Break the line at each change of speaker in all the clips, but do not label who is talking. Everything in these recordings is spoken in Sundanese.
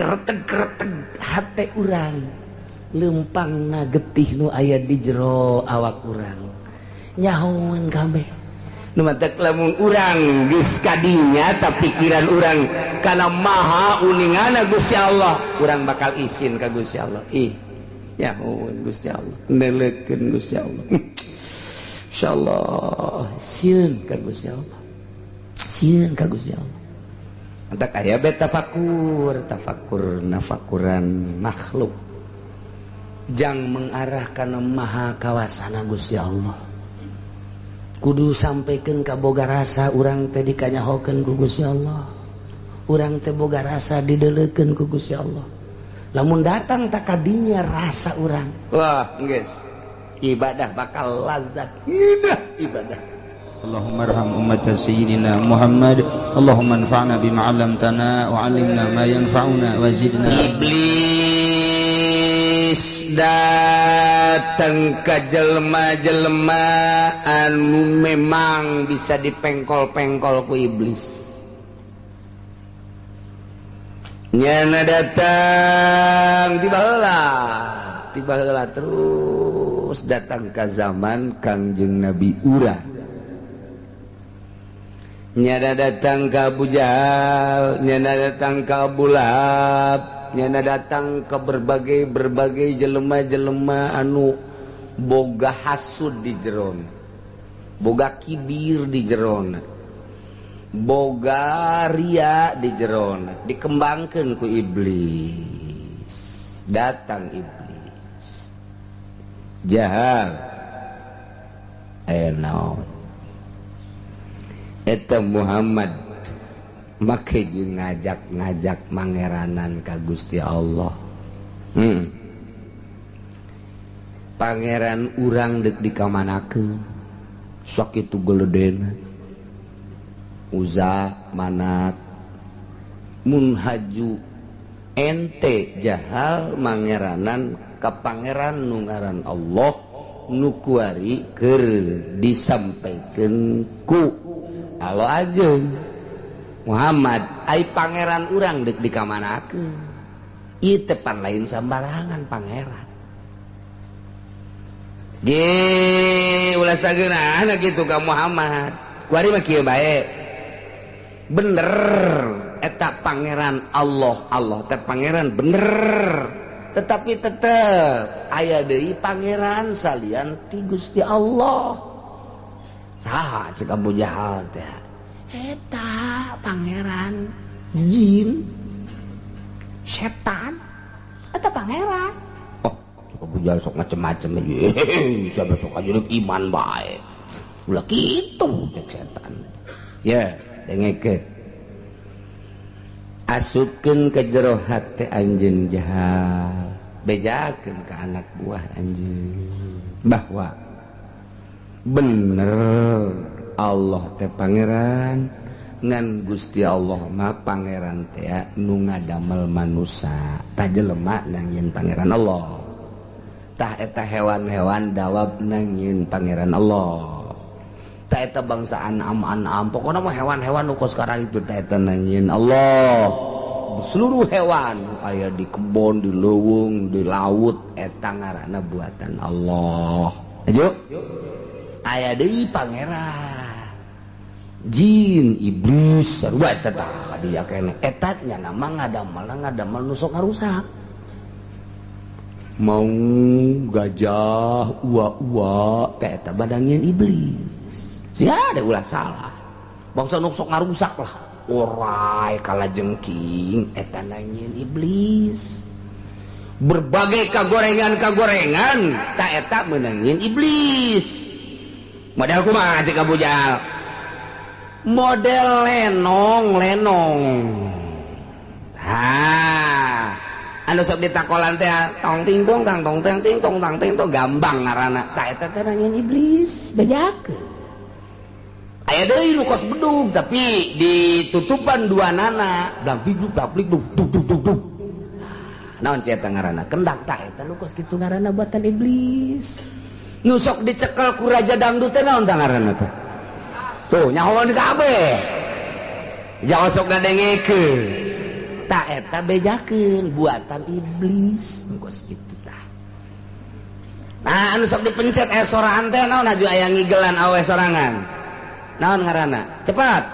Kereteg-kereteg hate urang, lempangna getih nu aya di jero awak urang. Nyahoan kabeh. Nu matak lamun urang geus kadinya ta pikiran urang kana maha uningana Gusti Allah, urang bakal isin ka Gusti Allah. Ih, nyahoan Gusti Allah, nelekeun Gusti Allah. Insyaallah sieun ka Gusti Allah. Sieun ka Gusti Allah. Antak aya be tafakur, tafakur nafakuran makhluk. Jang mengarah kana maha kawasana Gusti Allah. Kudu sampaikan ka boga rasa urang teh dikanyahokeun ku Gusti Allah. Urang teh boga rasa dideleukeun ku Gusti Allah. Lamun datang tak kadinya rasa urang. Wah, geus. Ibadah bakal lazat. Ngeunah ibadah.
Allahumma arham ummat sayyidina Muhammad. Allahumma anfa'na bima 'allamtana wa 'allimna ma yanfa'una wa zidna.
Iblis datang ke jelema-jelema anu memang bisa dipengkol-pengkol ku iblis. Nyana datang tiba heula terus datang ke zaman Kangjeng Nabi urang. Nyana datang ke Abu Jahal, nyana datang ke Abu Lahab, nyana datang ke berbagai-berbagai jelema-jelema anu boga hasud di jerona, boga kibir di jerona, boga ria di jerona, dikembangkan ku iblis. Datang iblis Jahal, naon eta Muhammad make jeung ngajak-ngajak mangeranan ka Gusti Allah. Pangeran urang deuk dikamanakeun sakitu geledena. Uza Manat mun haju ente Jahal mangeranan ka pangeran nu ngaran Allah nu kuari keur disampaikeun ku Allah aja Muhammad ai pangeran urang deuk dikamanakeun. Ieu teh pan lain sambarangan pangeran. Ge ulah sageunahna kitu ka Muhammad. Kuari mah kieu bae. Bener eta pangeran Allah, Allah teh pangeran bener. Tetapi tetep aya deui pangeran salian ti Gusti Allah. Saha cek Abu Jahal teh? Eta pangeran jin setan eta pangeran. Oh, cek Abu Jahal sok macem-macem aja. Siapa sok aja iman bae. Ulah kitu cek setan. Ya, dengekeun. Asupkeun ke jero hate anjeun Jahal. Bejakeun ka anak buah anjeun bahwa bener Allah teh pangeran ngan Gusti Allah mah pangeran teh nu ngadamel manusa tah jelema nangieun pangeran Allah, tah eta hewan-hewan dawab nangieun pangeran Allah, tah eta bangsa anam-anam pokona mah hewan-hewan nu kos sekarang itu tah eta nangieun Allah. Seluruh hewan aya di kebon, di leuweung, di laut eta ngaranna buatan Allah. Ayo aya deui pangeran jin iblis sarua eta tah kadieu keneh eta nya nama ngadamel nu sok ngarusak. Mau gajah ua-ua teh eta badangieun iblis. Sia ada ulah salah. Bangsa nu sok ngarusak lah. Orai kalajengking eta nangieun iblis. Berbagai kagorengan-kagorengan ta eta meunangieun iblis. Model kumaha cek Abu Jahal? Model lenong-lenong. Ha, anu sok ditakolan teh tong ting tong tang tong ting ting tong tang ting tong gambang ngaranna. Ta eta teh nangieun iblis, bejakeun. Aya deui nu kos bedug tapi ditutupan dua nana, blang bling blang bling dung dung dung dung. Naon sia eta ngaranna? Kendak ta eta nu kos kitu ngaranna buatan iblis. Nu sok dicekel ku raja dangdut teh naon tah ngaranna teh? Tuh nyahoan kabeh. Jangan sok ngadengekeun. Ta eta bejakeun buatan iblis kos kitu tah. Nah anu sok dipencet aya soraan teh naon aju aya ngigelan awe sorangan. Naon ngaranna? Cepat.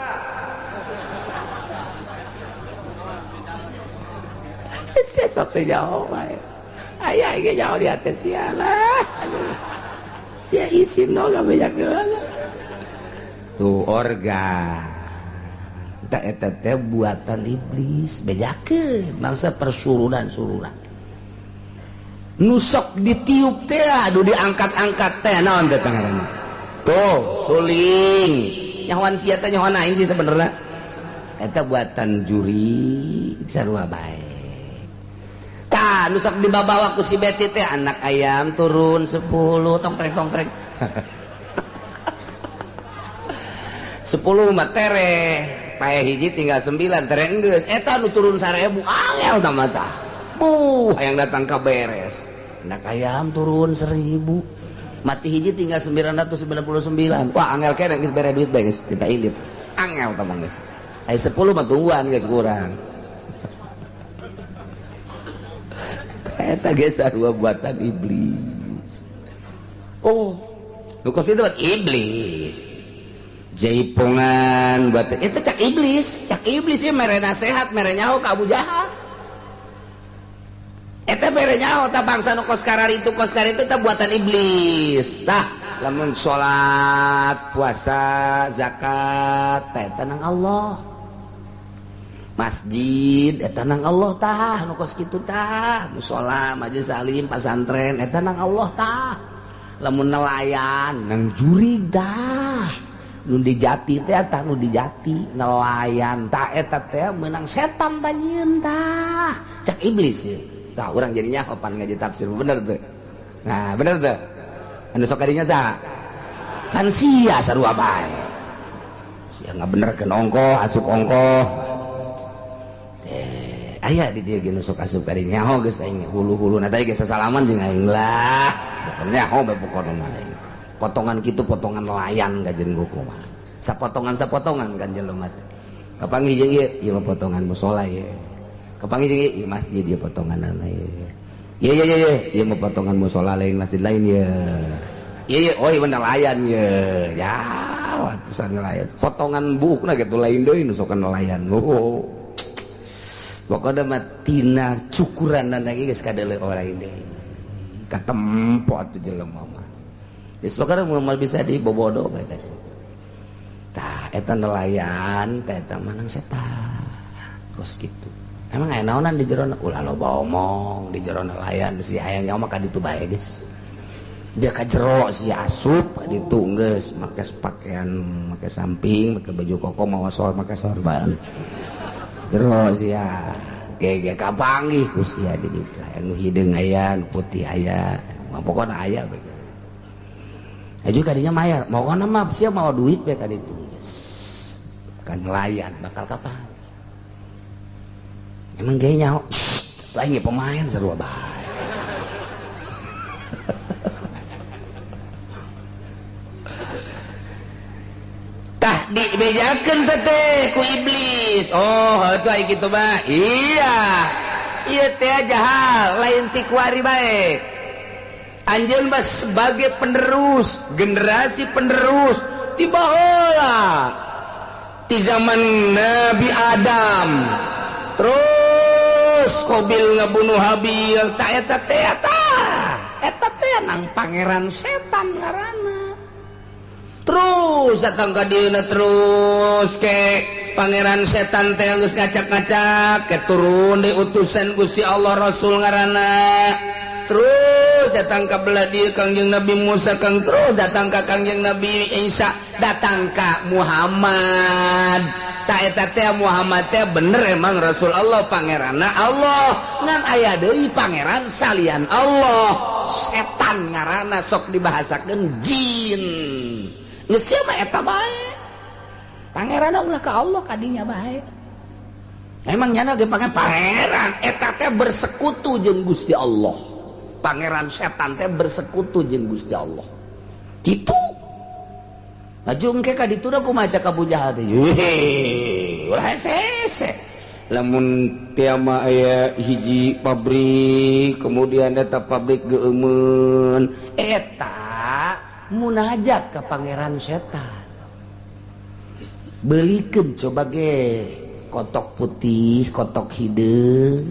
Sok teh jauh bae. Aya ge jauh di atas sia lah. Sia isin no gabejakeun. Tuh organ. Tak eta teh buatan iblis bejakeun bangsa persurunan-surunan. Nusok ditiup teh aduh diangkat-angkat teh naon teh pangaranna. Tuh suling. Nyahoan sia teh nyahoan aing sih sebenarnya. Eta buatan juri sarua bae. Tah nusok dibabawa ku si Beti teh anak ayam turun 10 tong trek tong trek. 10 mah tereh, pae hiji tinggal 9 tereh geus. Eta nu turun 1000 angel tah mah tah. Buh, hayang datang ka beres. Anak ayam turun 1000. Mati hiji tinggal 999. Wah, angel keneh geus bere duit bae geus kita indit. Angel tah mah geus. Aya 10 mah tungguan geus kurang. Eta geus sarua buatan iblis. Oh, nu kos itu buat iblis. Jaipongan buat itu cak iblis ya mere nasehat, mere nyaho ka Abu Jahal. Eta mere nyaho ta bangsa nu kos kararitu teh buatan iblis. Tah, lamun salat, puasa, zakat teh eta nang Allah. Masjid eta nang Allah tah, nu kos kitu tah, musala, majelis salim, pasantren eta nang Allah tah. Lamun nelayan nang jurig tah. Nu dijati teh tah nu dijati nelayan tah eta teh meunang setan tah nyieun tah. Cak iblis ye. Tah urang jadi nyaho pan ngaji tafsir bener teu. Nah, bener teu? Anu sok kadinya saha? Kan sia sarua bae. Sia ngabenerkeun ongkoh, asup ongkoh. Teh aya di dieu ge nu sok asup kadinya nyaho geus aing hulu-huluna teh geus sasalaman jeung aing lah. Pokona nyaho bae pokona mah aing. Potongan kitu potongan nelayan kajen kumaha. Sapotongan-sapotongan kan jelema teh. Kapanggih jeung ieu, ieu mah potongan musala ye. Kapanggih jeung ieu masjid ieu potonganana ye. Ye ye ye, ieu mah potongan musala lain masjid lain ye. Ye ye, oh ieu nelayan ye. Ya, atusan nelayan. Potongan buukna kitu lain deui nu sok nelayan. Oh. Pokona mah tina cukuranana ge geus kadeuleu lain deui. Katempo atuh jelema mah. Geus pokona moal bisa dibobodo bae teh. Tah eta nelayan teh eta mah nang setan. Kos kitu. Emang aya naonan di jerona? Ulah loba omong di jero nelayan si hayang nyawa mah ka ditu bae geus. Dia ka jero si asup ka ditu geus make pakaian make samping, make baju koko mawa sor make sorban. Jero sia gege kapanggih ku sia di ditu. Aya nu hideung aya, nu putih aya. Mah pokona aya bae. Aju kadinya mayar, pokona mah sia mawa duit bae ka ditu geus. Kan nelayan bakal kapan? Emang gaya nyaho, aing ge pemain sarua bae. Tah dibejakeun teh ku iblis. Oh, heuh aing kitu mah. Iya. Ieu teh jahal, lain ti kuari bae. Anjeun mah sebagai penerus, generasi penerus ti baheula. Ti zaman Nabi Adam. Terus Qabil ngabunuh Habil, tak eta teh tah. Eta teh nang pangeran setan ngaranna. Terus datang ka dieuna terus ke pangeran setan teh geus ngacak-ngacak, ke turun di utusan Gusti Allah Rasul ngaranna. Terus datang ka belah dieu Kangjeng Nabi Musa, kang terus datang ka Kangjeng Nabi Isa, datang ka Muhammad. Ta eta teh Muhammad teh bener emang Rasul Allah pangeranna Allah, ngan aya deui pangeran salian Allah. Setan ngaranna sok dibahasakeun jin. Geus sia mah eta bae. Pangeranna ulah ka Allah kadinya bae. Emang nyana ge pangeran eta teh bersekutu jeung Gusti Allah. Pangeran setan teh bersekutu jeung Gusti Allah. Kitu. Laju engke ka ditu da kumaha cak Abu Jahal teh. Ulah hese. Lamun tiama aya hiji pabrik kemudian eta pabrik geumeun eta munajat ka pangeran setan. Belikeun coba ge kotok putih, kotok hideung,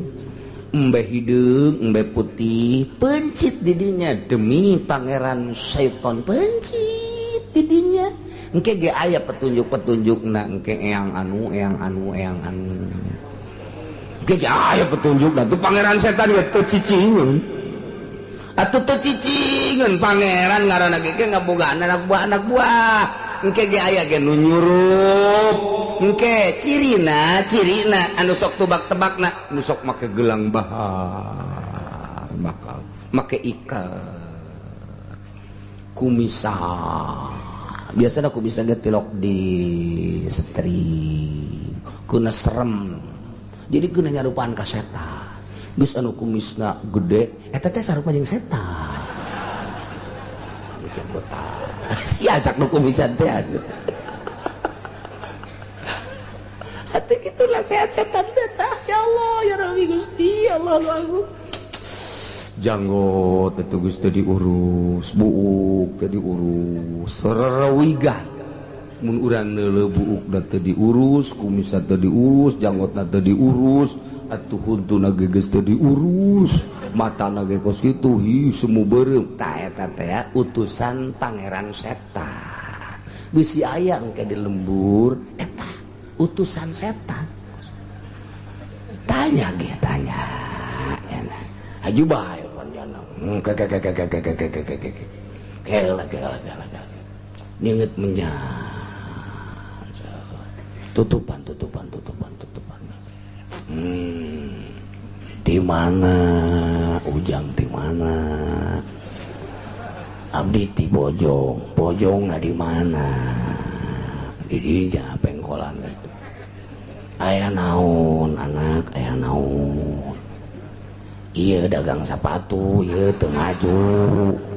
embe hideung, embe putih, pencit didinya demi pangeran setan, pencit didinya. Engke ge aya petunjuk-petunjukna engke eyang anu, eyang anu, eyang anu. Engke ge aya petunjukna tuh pangeran setan ge teu cicingeun. Atuh teu cicingeun pangeran ngaranna ge ngabogaan anak buah anak buah. Engke ge aya ge nu nyurup. Engke cirina, cirina anu sok tebak-tebakna, nu sok make gelang bahar, bakal make ikat. Kumisa. Biasanya aku bisa getilok di setri kuna serem jadi kuna nyarupaan ka setan geus anu kumisna gede eta teh sarupa jeung setan gitu si ajak nu kumisan teh atuh kitu nasihat setan teh ya Allah ya Rabbi Gusti Allah aku janggot itu geus teu diurus, buuk teu diurus, rerewigan. Mun urang neuleuh buukna teu diurus, kumisna teu diurus, janggotna teu diurus, atuh huntuna ge geus teu diurus, matana ge kos kitu, hi semu beureum. Tah eta teh utusan pangeran setan. Bisi aya engke di lembur eta utusan setan. Tanya ge tanya. Aju bae nginget menyan tutupan tutupan tutupan tutupan. Di mana ujang, di mana abdi ti Bojong, Bojong di mana di dinya pengkolan itu aya naon anak, aya naon. Iya dagang sepatu, iya teu maju,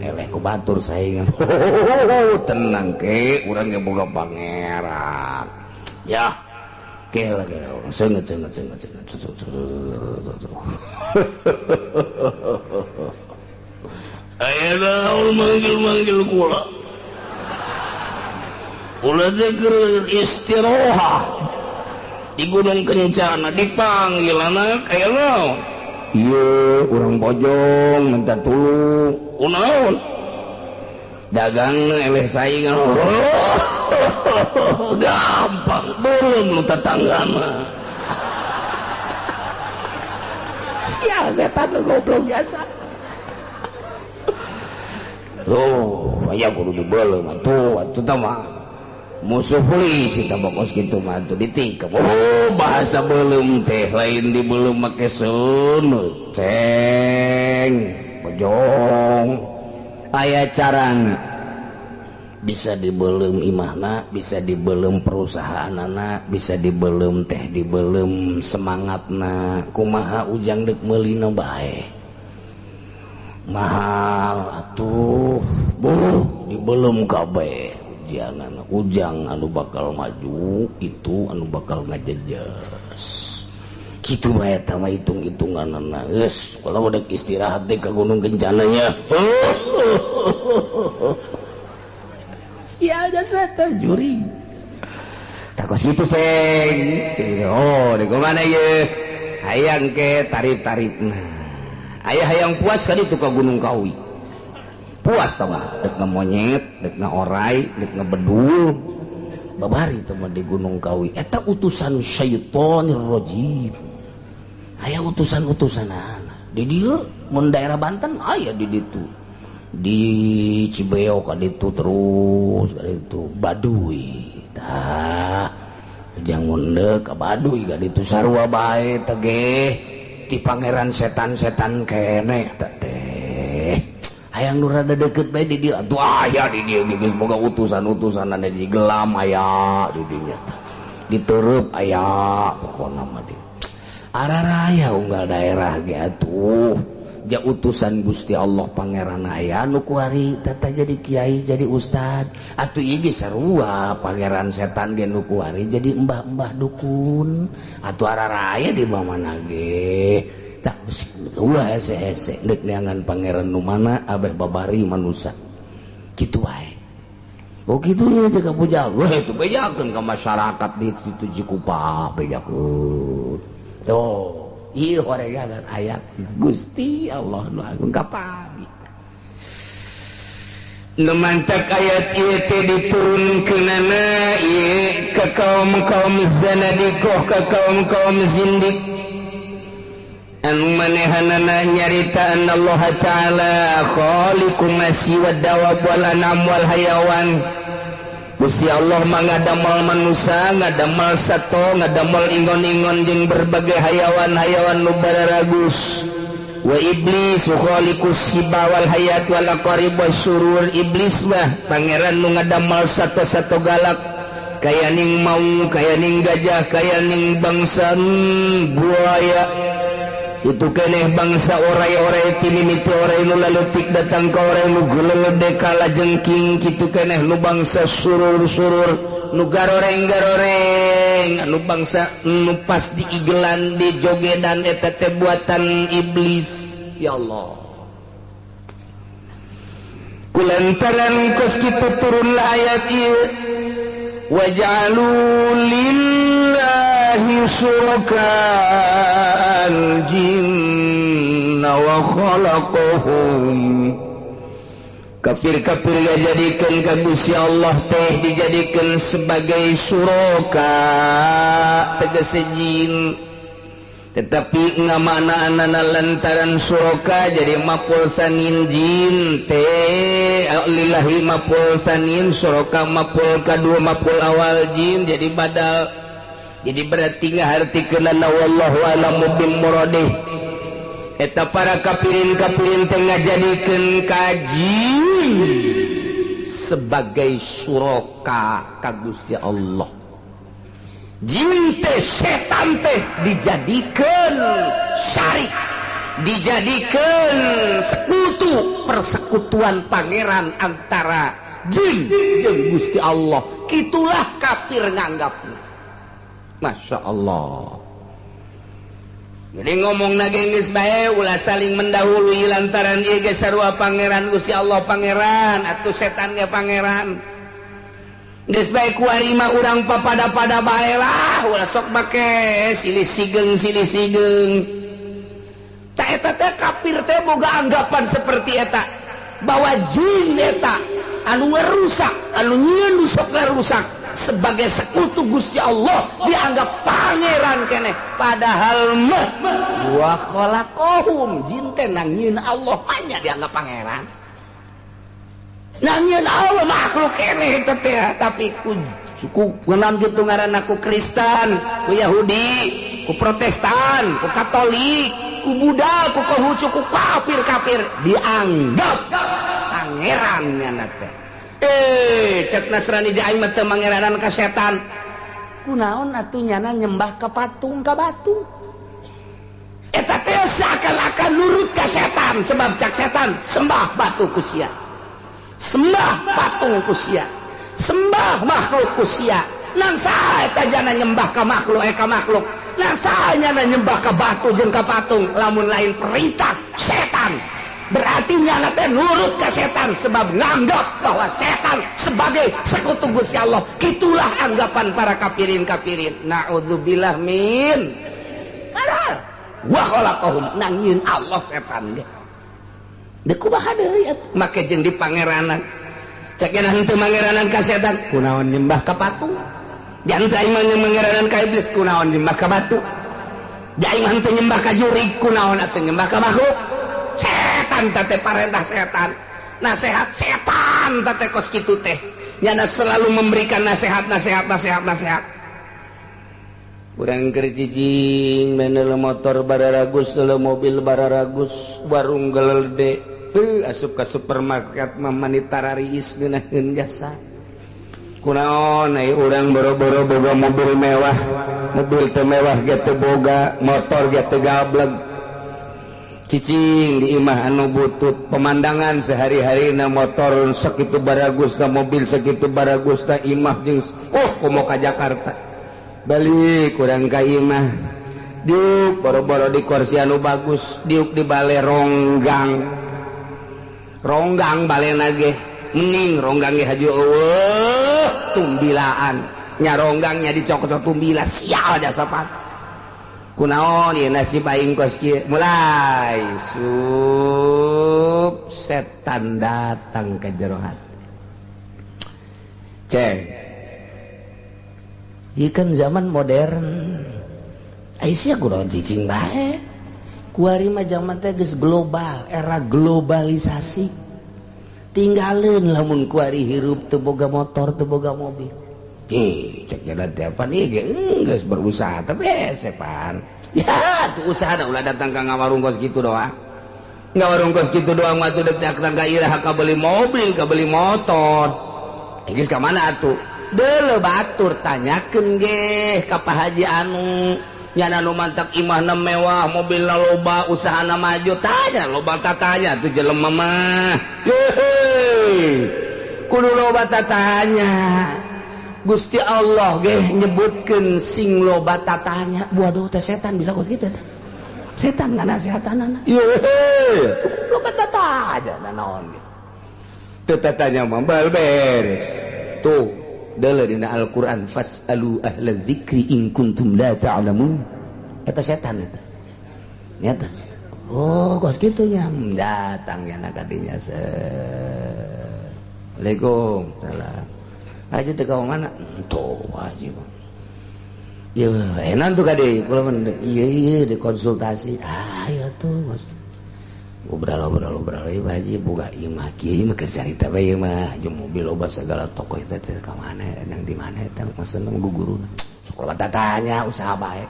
eleh ku batur saingan. Tenang ke, urang ge boga pangeran. Ya, ke lagi, seungeut seungeut seungeut seungeut. Aya naon manggil-manggil kula. Kula teh keur istirohah di Gunung Kencana dipanggil anak aya naon. Iya, urang Bojong minta tulung. Kunaon? Dagang eleh saingan. Gampang, belum lu tetanggana. Sial setan lu goblok biasa. Tuh, aya kudu dibeuleum atuh, atuh tah mah. Musuh polisi tah bokos kitu mah atuh ditikep. Oh, bahasa beuleum teh lain dibeuleum make seuneu. Ceng, Bojong. Aya carana. Bisa dibeuleum imahna, bisa dibeuleum perusahaanana, bisa dibeuleum teh dibeuleum semangatna. Kumaha ujang deuk meulina bae. Mahal atuh, buh dibeuleum kabeh. Ujianana ujang anu bakal maju itu anu bakal ngajejes. Kitu bae eta mah hitung-hitunganana. Geus, kalau udah istirahat deh ke Gunung Kencananya. Sial jasa juring. Takos kitu ceng. Oh, di mana ye? Hayang ke tarif-tarifna. Aya hayang puas kali itu ke Gunung Kawi. Puas tau gak? Dek ngemonyet, dek ngeorai, dek ngebedul. Babari teman di Gunung Kawi. Eta utusan syaitonir rajim. Aya utusan-utusan anak. Di dieu mun daerah Banten aya di ditu. Di Cibeo ka ditu terus ka ditu Baduy. Tah, ujang mundeuk ka Baduy ka ditu sarua bae teh ge. Ti pangeran setan-setan keneh teh. Hayang nu rada deket bae di dieu atuh aya di dieu geus boga utusan-utusan anu di gelam aya di dinya teh. Ditereup aya pokona mah di. Araraya unggal daerah ge atuh. Ja utusan Gusti Allah pangeran aya nu kuari tata jadi kiai jadi ustad atuh ieu ge sarua pangeran setan ge nu kuari jadi embah-embah dukun atuh araraya di mana ge tah ulah hese-hese deuk neangan pangeran nu mana abeh babari manusa kitu wae. Oh kitu nya ka puja weh itu bejakeun ka masyarakat di ditu Cikupa bejakeun. Tuh ieu horegan ayat Gusti Allah nu agung kapami. Nu mantak ayat ieu teh diturunkeunana ieu ka kaum-kaum zanadiqah ka kaum-kaum zindik anu manehanana nyarita Allah Ta'ala khaliqu masi wad dawab wal anam wal hayawan. Gusti Allah mah ngadamel manusia, ngadamel sato, ngadamel ingon-ingon jeung berbagai hayawan-hayawan nu bararagus. Wa iblis khaliqus siba wal hayat wal aqarib wasyurur. Iblis mah pangeran nu ngadamel sato-sato galak, kaya ning maung, kaya ning gajah, kaya ning bangsa buaya. Itu keneh bangsa orai-orai timimiti orai nu laletik datang ka orai nu gulelede kalajengking. Kitu keneh nu bangsa surur-surur nu garoreng-garoreng anu bangsa nu pas diigelan dijogedan eta teh buatan iblis. Ya Allah, kulantaran kos kitu turunlah ayat ieu waj'alu lillahi syuraka al-jinna wa khalaqahum. Kafir-kafir dijadikan ka Gusti Allah teh dijadikan sebagai syuraka tegese jin, tetapi ngamaknaanana lantaran syuraka jadi mapul sanin jin teh lillahi mapul sanin syuraka mapul kadua mapul awal jin jadi badal. Jadi berarti ngahartikeunana wallahu alamu bil muradih. Eta para kafirin-kafirin teh ngajadikeun ka jin sebagai syuraka ka Gusti Allah. Jin teh setan teh dijadikeun syarik, dijadikeun sekutu, persekutuan pangeran antara jin jeung Gusti Allah. Kitulah kafir nganggapna. Masya Allah. Jadi ngomong nage geus bae ulah saling mendahului lantaran ieu ge sarua pangeran Gusti Allah pangeran atuh setan ge pangeran. Geus bae kuari mah urang papada-pada bae lah ulah sok make silih sigeng silih sigeng. Ta eta teh kafir teh boga anggapan seperti eta bahwa jin eta anu ngarusak, anu nyieun nu sok ngarusak sebagai sekutu Gusti Allah dianggap pangeran keneh, padahal mah wa khalaqahum jin teh nangieun Allah hanya dianggap pangeran, nangieun Allah makhluk keneh eta teh. Tapi ku kunaon kitu ngaranna ku Kristen, ku Yahudi, ku Protestan, ku Katolik, ku Buddha, ku Konghucu, ku kafir-kafir dianggap pangeran nyana teh. Cek Nasrani aing mah teu mangeranan ka setan. Kunaon atuh nyana nyembah ka patung ka batu. Eta teh seakan-akan nurut ka setan sebab cak setan sembah batu ku sia. Sembah patung ku sia. Sembah makhluk ku sia. Nang saha eta jana nyembah ka makhluk ka makhluk. Nang saha nyana nyembah ka batu jeung ka patung lamun lain perintah setan. Berarti nyana teh nurut ke setan sebab nganggap bahwa setan sebagai sekutu Gusti Allah. Itulah anggapan para kafirin-kafirin. Na'udzubillah min. Padahal wa khalaqahum nangieun Allah setan ge. Deuk kumaha deui atuh make jeung di pangeranan. Cek cenah henteu mangeranan ka setan, kunaon nyembah ka patung. Jangan aing mah mangeranan ka iblis, kunaon nyembah ka batu. Aing mah henteu nyembah ka jurig, kunaon atuh nyembah ka makhluk. Setan teh parentah setan, nasihat setan teh kos kitu teh nyana selalu memberikan nasihat nasihat nasihat nasihat. Urang keur cicing menel motor bararagus, mobil bararagus, warung gelede teu asup ka supermarket mah mani tarariis ngeunaheun jasa. Kunaon ai urang boro-boro boga mobil mewah, mobil teu mewah ge teu boga, motor ge teu gableg. Cicing di imah anu butut pemandangan sehari-hari na motor segitu baragus na mobil segitu baragus na imah jeung oh komo ka Jakarta balik kurang ka imah diuk boro-boro di kursi anu bagus diuk di bale ronggang ronggang balena ge mending ronggang ge haju eueuh tumbilaan nya ronggangnya dicokot tumbila sial jasa pan kunaon ieu nasib aing kos kieu mulai sup setan datang ke jero hati ceng ieu kan zaman modern ai sia kunaon cicing bae kuari mah zaman teh geus global era globalisasi tinggalin lamun kuari hirup teu boga motor teu boga mobil. Ih, cek jalan tiapan ieu ge geus berusaha tapi sepan. Ya, tuh usaha da ulah datang ka ngawarung kos kitu doang. Ngawarung kos kitu doang mah tuh deuk datang ka iraha ka beli mobil, ka beli motor. Geus ka mana atuh? Deuleu batur tanyakeun ge ka Pak Haji anu nyana nu mantak imahna mewah, mobilna loba, usahana maju, tanya loba tatanya tuh jelema mah. Yehe. Kudu loba tatanya. Gusti Allah ge nyebutkeun sing loba tatanya. Waduh teh setan bisa kos kitu teh. Setan nganasehatanana. Yehe, loba tatanya naon ge. Teu tatanya mah bal beres. Tuh, deuleu dina Al-Qur'an fasalu ahla dzikri in kuntum la ta'lamun. Eta setan eta. Nyata. Oh, kos kitu nya datang nya kadinya. Assalamualaikum. Salam. Haji teh ka mana? Tuh haji mah. Ya enak tuh kade, kula mah ieu ieu dikonsultasi. Ah ya tuh mas. Ngobrol-ngobrol ieu haji boga imah kieu mah keur carita bae ieu mah jeung mobil loba segala toko eta teh ka mana yang di mana eta maksudna guguruna. Sekolah tatanya usaha bae.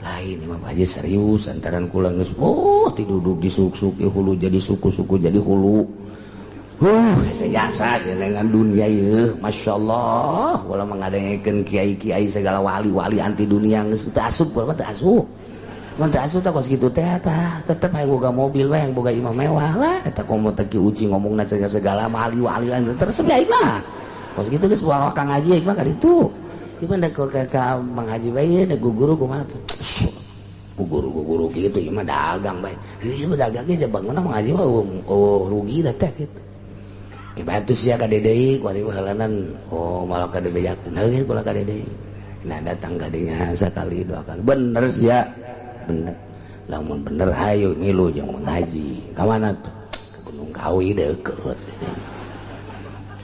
Lain imah haji serius antaran kula geus oh tiduduk disuk-suk hulu jadi suku-suku jadi hulu. Sejasa dengan dunia ieu Masya Allah kula mengadengekeun kiai-kiai segala wali-wali anti dunia geus teu asup kula mah teu asup mun teu asup tah kos kitu teh tah tetep hayang boga mobil we hayang boga imah mewah lah eta komo teh Ki Uci ngomongna segala wali-wali teresep aing mah kos kitu geus bawa Kang Haji aing mah ka ditu ieu mah ka Mang Haji bae da guru kumaha tuh guru-guru kitu ieu mah dagang bae ieu mah dagang ge bangunna Mang Haji mah oh rugi da teh kitu. Bantu sia ka deui kuari halanan oh malah ka dibejakeun heuh kula ka deui. Nah datang ka dinya sakali dua kali bener sia bener lamun bener hayu milu jeung mengaji ka mana tuh ke Gunung Kawi deukeut.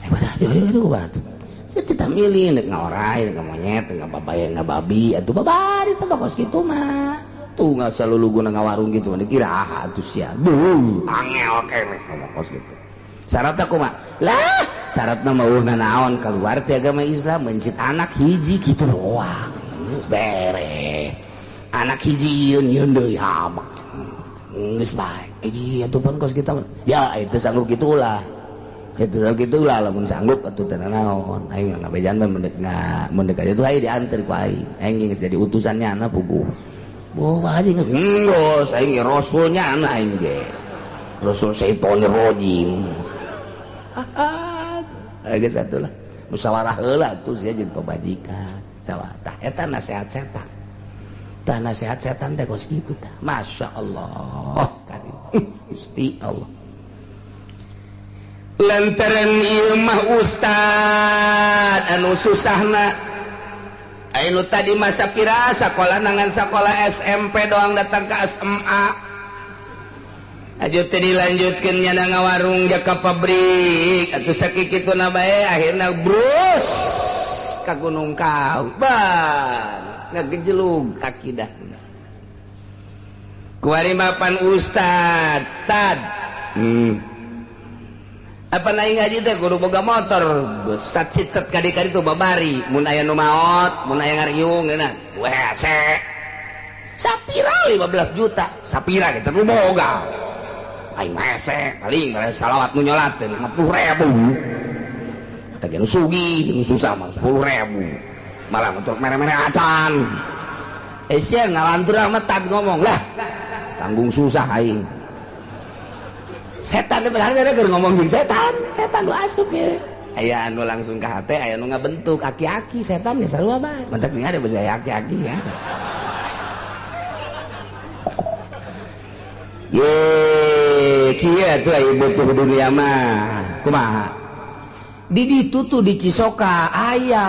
Eh pada hayu batu. Sia kita milih nek ngaorai nek monyet nek babaya ngababi atuh babari teh kos kitu mah. Tuh ngasa luluguna ngawarung kitu mah dikira atuh sia. Duh angel keneh ngomong kos kitu. Syaratna kumaha? Lah, syaratna mah eueuh naon keluar ti agama Islam mencit anak hiji kitu doang. Geus beres. Anak hiji yeun yeun deui hamak. Geus bae. Hiji atuh pun kos kita. Ya itu sanggup kitu ulah. Itu sanggup kitu ulah lamun sanggup atuh teu naon. Aing ngabejan mah mendek mendek aja tuh aing dianter ku aing. Aing geus jadi utusannya anak puguh. Boh Pak Haji geus aing ge rasulnya anak aing ge. Rasul syaitonir rajim. Geus atuh lah musyawarah heula atuh sia jeung pamajikan sawa tah eta nasihat setan tah nasihat setan teh kos kitu tah masyaallah karim Gusti Allah lantaran ieu mah ustad anu susahna anu tadi masa pira sakola nangan sakola SMP doang datang ke SMA aja teh dilanjutkeun nya ngawarung jaka pabrik atuh sakikituna bae akhirna brus ka Gunung Kawi ban ngagejelug akidahna kuari mapan ustad tad apa naik ngaji teh kudu boga motor sat sit sat kadi-kadi tuh babari mun aya nu maot mun aya ngariung geuna wese sapira 15 juta sapira ge can boga aing mah hese paling salawat nu nyolateun 50.000 teh nu sugih nu susah mah 10.000 malah untuk mere-mere acan sia ngalantur amat tad ngomong lah tanggung susah aing. Setan benar keur ngomong jeung setan, setan nu asup ye. Aya anu langsung ka hate, aya nu ngabentuk aki-aki setan ge sarua bae. Mentak sing ada basa aki-aki ya. Ye, kieu atuh aya butuh dunia mah. Kumaha? Di ditu tuh di Cisoka aya,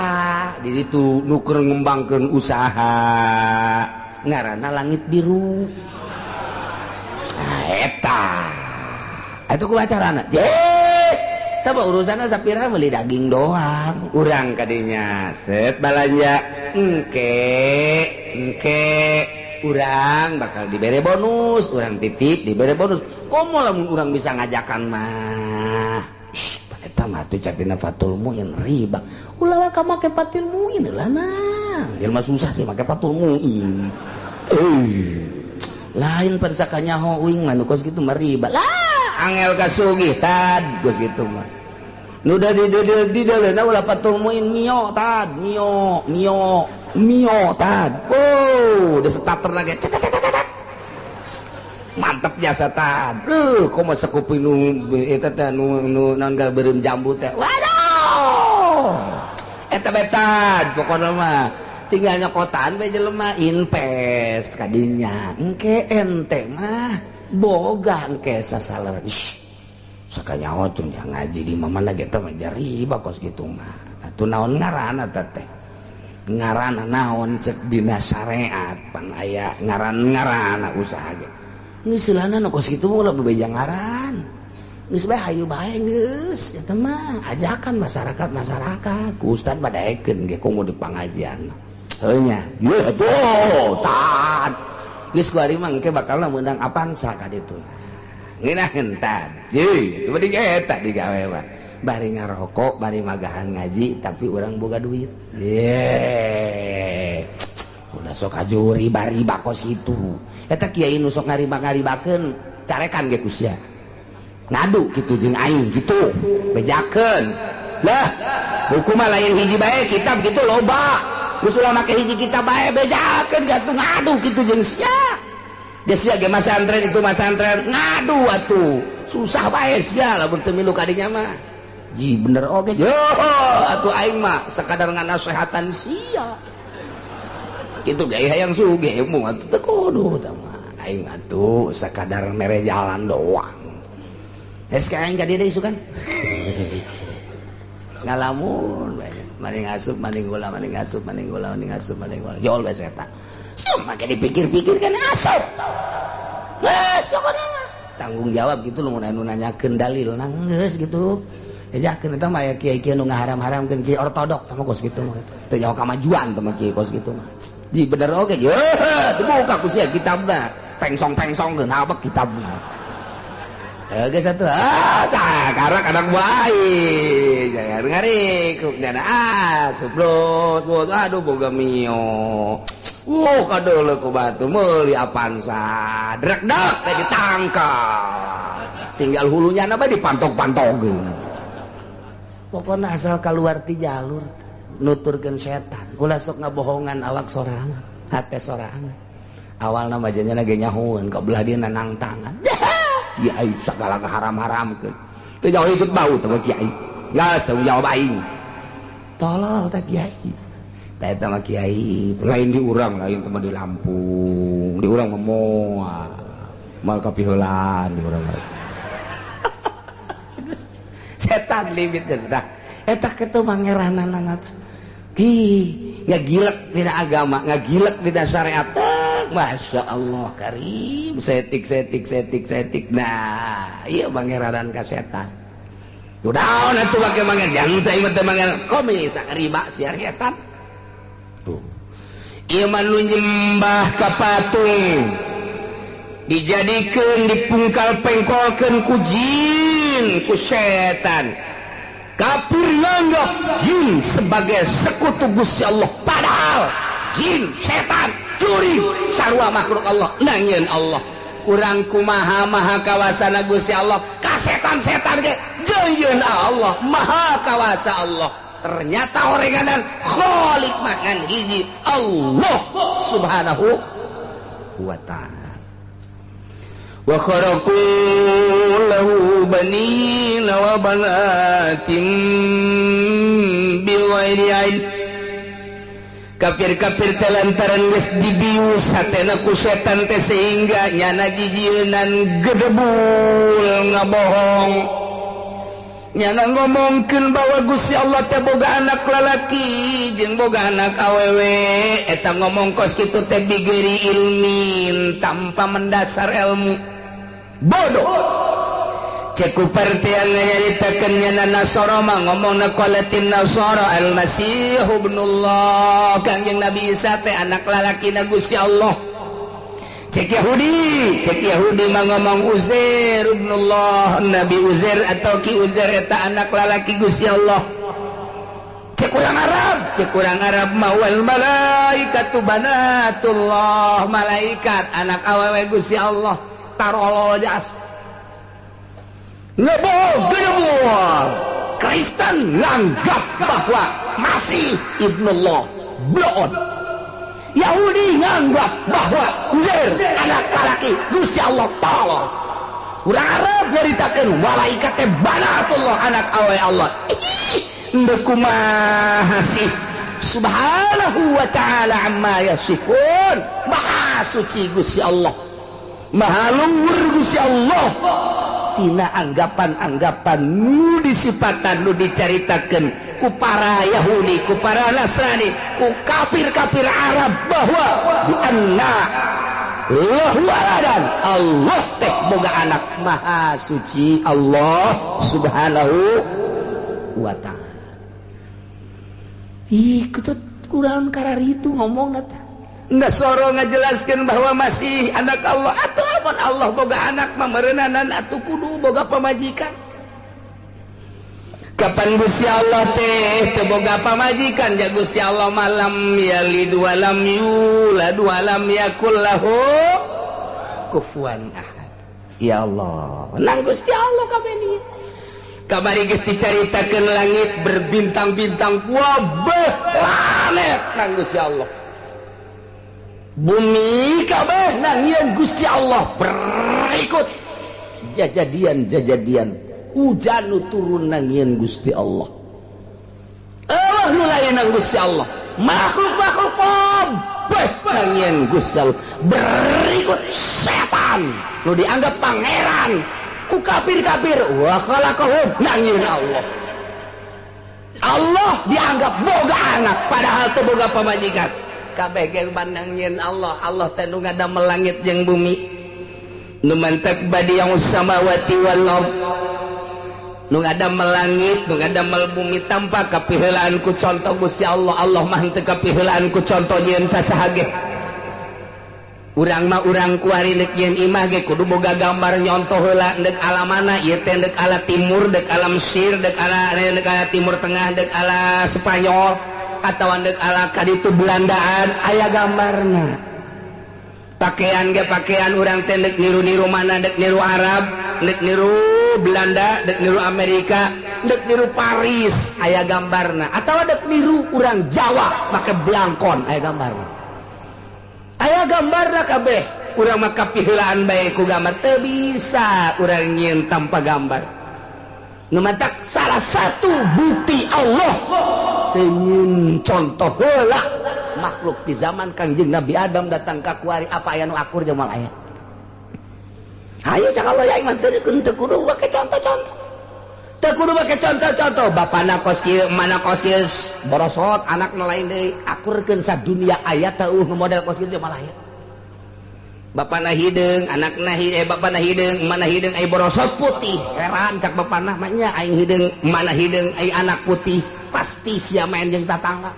di ditu nu keur ngembangkeun usaha ngaranna Langit Biru. Nah, eta. Atuh kumaha carana? Je, tah urusanna sapira meuli daging doang. Urang kadinya set balanja engke engke urang bakal dibere bonus, urang titip dibere bonus. Komo lamun urang bisa ngajakan mah. Eta mah tuh capina Fatul Muin riba. Ulah ka make Fatul Muin lah nah. Jelema susah sih make Fatul Muin. Lain pan sakanyaho uing mah nu kos kitu mah riba. Lah angel kasugih tad kos kitu mah. Nu da di di ulah Fatul Muin mio tad, mio, mio, mio tad. Oh, udah starter lagi. Cet. Mantep jasa tad. Komo sekuping nu eta teh nu naon beureum jambu teh. Waduh. Eta bae tad pokona mah. Tinggal nyokotan bae jelema invest kadinya. Engke ente mah boga engke sasaler. Sakanyaho tuh ngaji di mana ge teh mah riba kos kitu mah. Atuh naon ngaranna teh? Ngaranna naon cek dina syariat pan aya ngaran-ngaranna usaha ge. Geus silana nu kos kitu mah ulah bebeja ngaran. Geus bae hayu bae geus eta mah ajakan masyarakat-masyarakat. Ku ustad mah daekeun ge komo di pangajian. Heuh nya. Yeuh atuh tad. Geus ku ari mah engke bakalna meunang Avanza ka ditu. Ngeunaheun tad. Jeung itu mah eta digawe mah. Bari ngarokok, bari magahan ngaji tapi urang boga duit. Ye. Ulah sok aju riba-riba kos kitu. Eta kiai nu sok ngariba-ngaribakeun carekan ge ku sia. Ngadu kitu jeung aing kitu, bejakeun. Lah, hukum mah lain hiji bae kitab kitu loba. Geus ulah make hiji kitab bae bejakeun atuh ngadu kitu jeung sia. Geus sia ge masantren itu masantren ngadu atuh. Susah bae sia lamun teu milu ka dinya mah. Ji bener oge. Yo atuh aing mah sakadar nganasehatan sia. Kitu ge hayang sugih mu atuh teu kudu tah mah. Aing atuh sakadar mere jalan doang. Geus ka aing ka dieu deui isukan. Ngalamun bae. Maning asup maning gula maning asup maning gula maning asup maning gula. Jol bae setan. Sieu make dipikir-pikir kan asup. Geus pokona mah. Tanggung jawab gitu lamun anu nanyakeun dalil geus gitu. Ejakeun eta mah aya kiai-kiai nu ngaharam-haramkeun kiai ortodok sama kos kitu mah eta. Teu nyaho kamajuan teh mah kiai kos kitu mah. Di bener oge ye dibuka ku sia kitabna pengsong-pengsongkeun habek kitabna. Geus atuh ah tah karek anak bae jangan ngarikuk nyana ah sublot aduh boga mio. Wuh kadeuleu ku batu meuli Avanza drekdek teh ditangkap. Tinggal hulunya na bae dipantok-pantogkeun. Pokona asal keluar ti jalur nuturkeun setan ulah sok ngabohongan awak sorangan hate sorangan awalna mah janyana ge nyahoeun ka belah dieu nanang tangan kiai sagala haram-haramkeun teu jauh ikut bau teh kiai geus tanggung jawab aing tolol teh kiai teh eta mah kiai lain di urang lain teh mah di Lampung di urang mah moal moal kapiheulaan di urang mah setan limit geus tah eta kitu mangerananana teh ki ngagilek dina agama ngagilek dina syariat. Masya Allah karim setik setik setik setik nah iya mangeranan ka setan tuh daun atuh make manger jangan saya mah teh manger komis riba sia setan tuh ieu mah nu nyembah ka patung dijadikeun dipungkal pengkolkeun ku jin ku setan. Kafir nganggap jin sebagai sekutu Gusti Allah padahal jin setan curi sarua makhluk Allah nangieun Allah kurang kumaha maha kawasana Gusti Allah ka setan-setan ge jeung Allah maha kawasa Allah. Ternyata orenganan khalik mangan hiji Allah subhanahu wa ta'ala. Wa kharaqu lahu banina wa banatin bighairi ilm. Kafir-kafir teh lantaran geus dibius hatena ku setan teh sehingga nyana jijieunan gedebul ngabohong. Nyana ngomongkeun bahwa Gusti Allah teh boga anak lalaki jeung boga anak awewe. Eta ngomong kos kitu teh bigeri ilmin, tanpa mendasar ilmu. Bodoh. Cek kupartian nyaritakeun nyana Nasara mah ngomongna qalatin Nasara al-Masih ibnullah, Kangjeng Nabi Isa teh anak lalakina Gusti Allah. Cek Yahudi mah ngomong Uzair ibnullah, Nabi Uzair atau Ki Uzair eta anak lalaki Gusti Allah. Cek urang Arab mah wal malaikatu banatullah, malaikat anak awewe Gusti Allah. Tarolol jas. Ngebohong gedebul. Kristen nganggap bahwa Masih ibnullah, bloon. Yahudi nganggap bahwa Uzair anak laki Gusti Allah tolong. Urang Arab nyaritakeun malaikat teh banatullah, anak awe Allah. Ih, ndeu kumaha sih? Subhanahu wa ta'ala amma yasifun. Maha suci Gusti Allah, maha luhur Gusti Allah. Tina anggapan-anggapan nu disipatan, nu dicaritakeun ku para Yahudi, ku para Nasrani, ku kafir-kafir Arab bahwa bi anna lahu waladan, Allah teh boga anak. Maha suci Allah subhanahu wa ta'ala. Ih, kutut kurang kararitu ngomongna teh. Nasoro ngajelaskeun bahwa masih anak Allah. Atuh amun Allah boga anak mah meureunanan atuh kudu boga pamajikan. Kapan Gusti Allah teh teu boga pamajikan? Ja Gusti Allah malam yalid walam yulad walam yakul lahu kufuwan ahad. Ya Allah, nang Gusti Allah kabeh ni. Kamari geus dicaritakeun langit berbintang-bintang wabeh planet nang Gusti Allah. Bumi kabeh nangieun Gusti Allah. Berikut jajadian-jajadian hujan nu turun nangieun Gusti Allah. Allah nu lain nang Gusti Allah. Makhluk-makhluk kabeh nangieun Gusti Allah. Berikut setan nu dianggap pangeran ku kafir-kafir wa khalaqahum nangieun Allah. Allah dianggap boga anak padahal teu boga pamajikan. Kabeh ge nangieun Allah. Allah teh nu ngadamel langit jeung bumi. Nu mantak badi'us samawati wal ard, nu ngadamel langit, nu ngadamel bumi tanpa kapiheulaan ku contoh Gusti Allah. Allah mah henteu kapiheulaan ku contoh nyieun sasaha ge. Urang mah urang kuari deuk nyieun imah ge kudu boga gambar nyontoh heula deuk ala mana ieu teh, deuk ala timur, deuk ala Mesir, deuk ala Timur Tengah, deuk ala Spanyol atau andek ala kaditu Belandaan, aya gambarna. Pakaian ge pakaian urang teh deuk niru-niru mana, deuk niru Arab, deuk niru Belanda, deuk niru Amerika, deuk niru Paris, aya gambarna. Atawa deuk niru urang Jawa make blangkon, aya gambarna. Aya gambarna kabeh. Urang mah kapiheulaan bae ku gambar, teu bisa urang nyieun tanpa gambar. Nu matak salah satu bukti Allah teu nyieun contoh heula makhluk di zaman Kangjeng Nabi Adam datang ka kuari apa aya nu akur jeung moal aya. Hayu cak Allah ya iman teu kudu make contoh-contoh. Teu kudu make contoh-contoh. Bapana kos kieu, mana kos ieu borosot, anakna lain deui, akurkeun sadunia aya teu nu model kos kieu moal aya. Bapana hideung, anakna bapana hideung, mana hideung ai borosot putih. Heran cak bapana mah nya aing hideung, mana hideung ai anak putih. Pasti sia main jeung tatangga.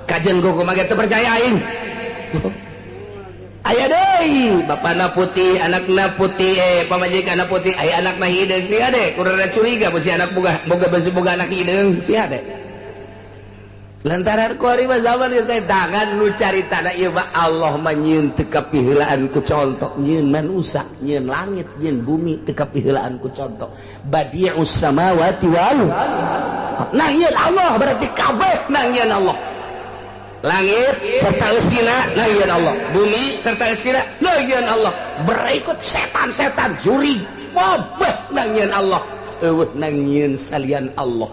Kajen kumaha ge teu percaya aing. Aya deui, bapana putih, anakna putih, pamajikanna putih, ai anakna hideung sia de, kurang curiga beusi anak boga beusi boga anak hideung sia de. Lantaran kuari mah zaman geus teh tangan nu caritana ieu mah Allah mah nyieun teu kapiheulaan ku contoh, nyieun manusa, nyieun langit, nyieun bumi teu kapiheulaan ku contoh. Badi'us samawati wal ardh. Nangieun Allah berarti kabeh nangieun Allah. Langit serta eusina nangieun Allah, bumi serta eusina nangieun Allah, berikut setan-setan juri kabeh nangieun Allah, eueuh nangieun salian Allah.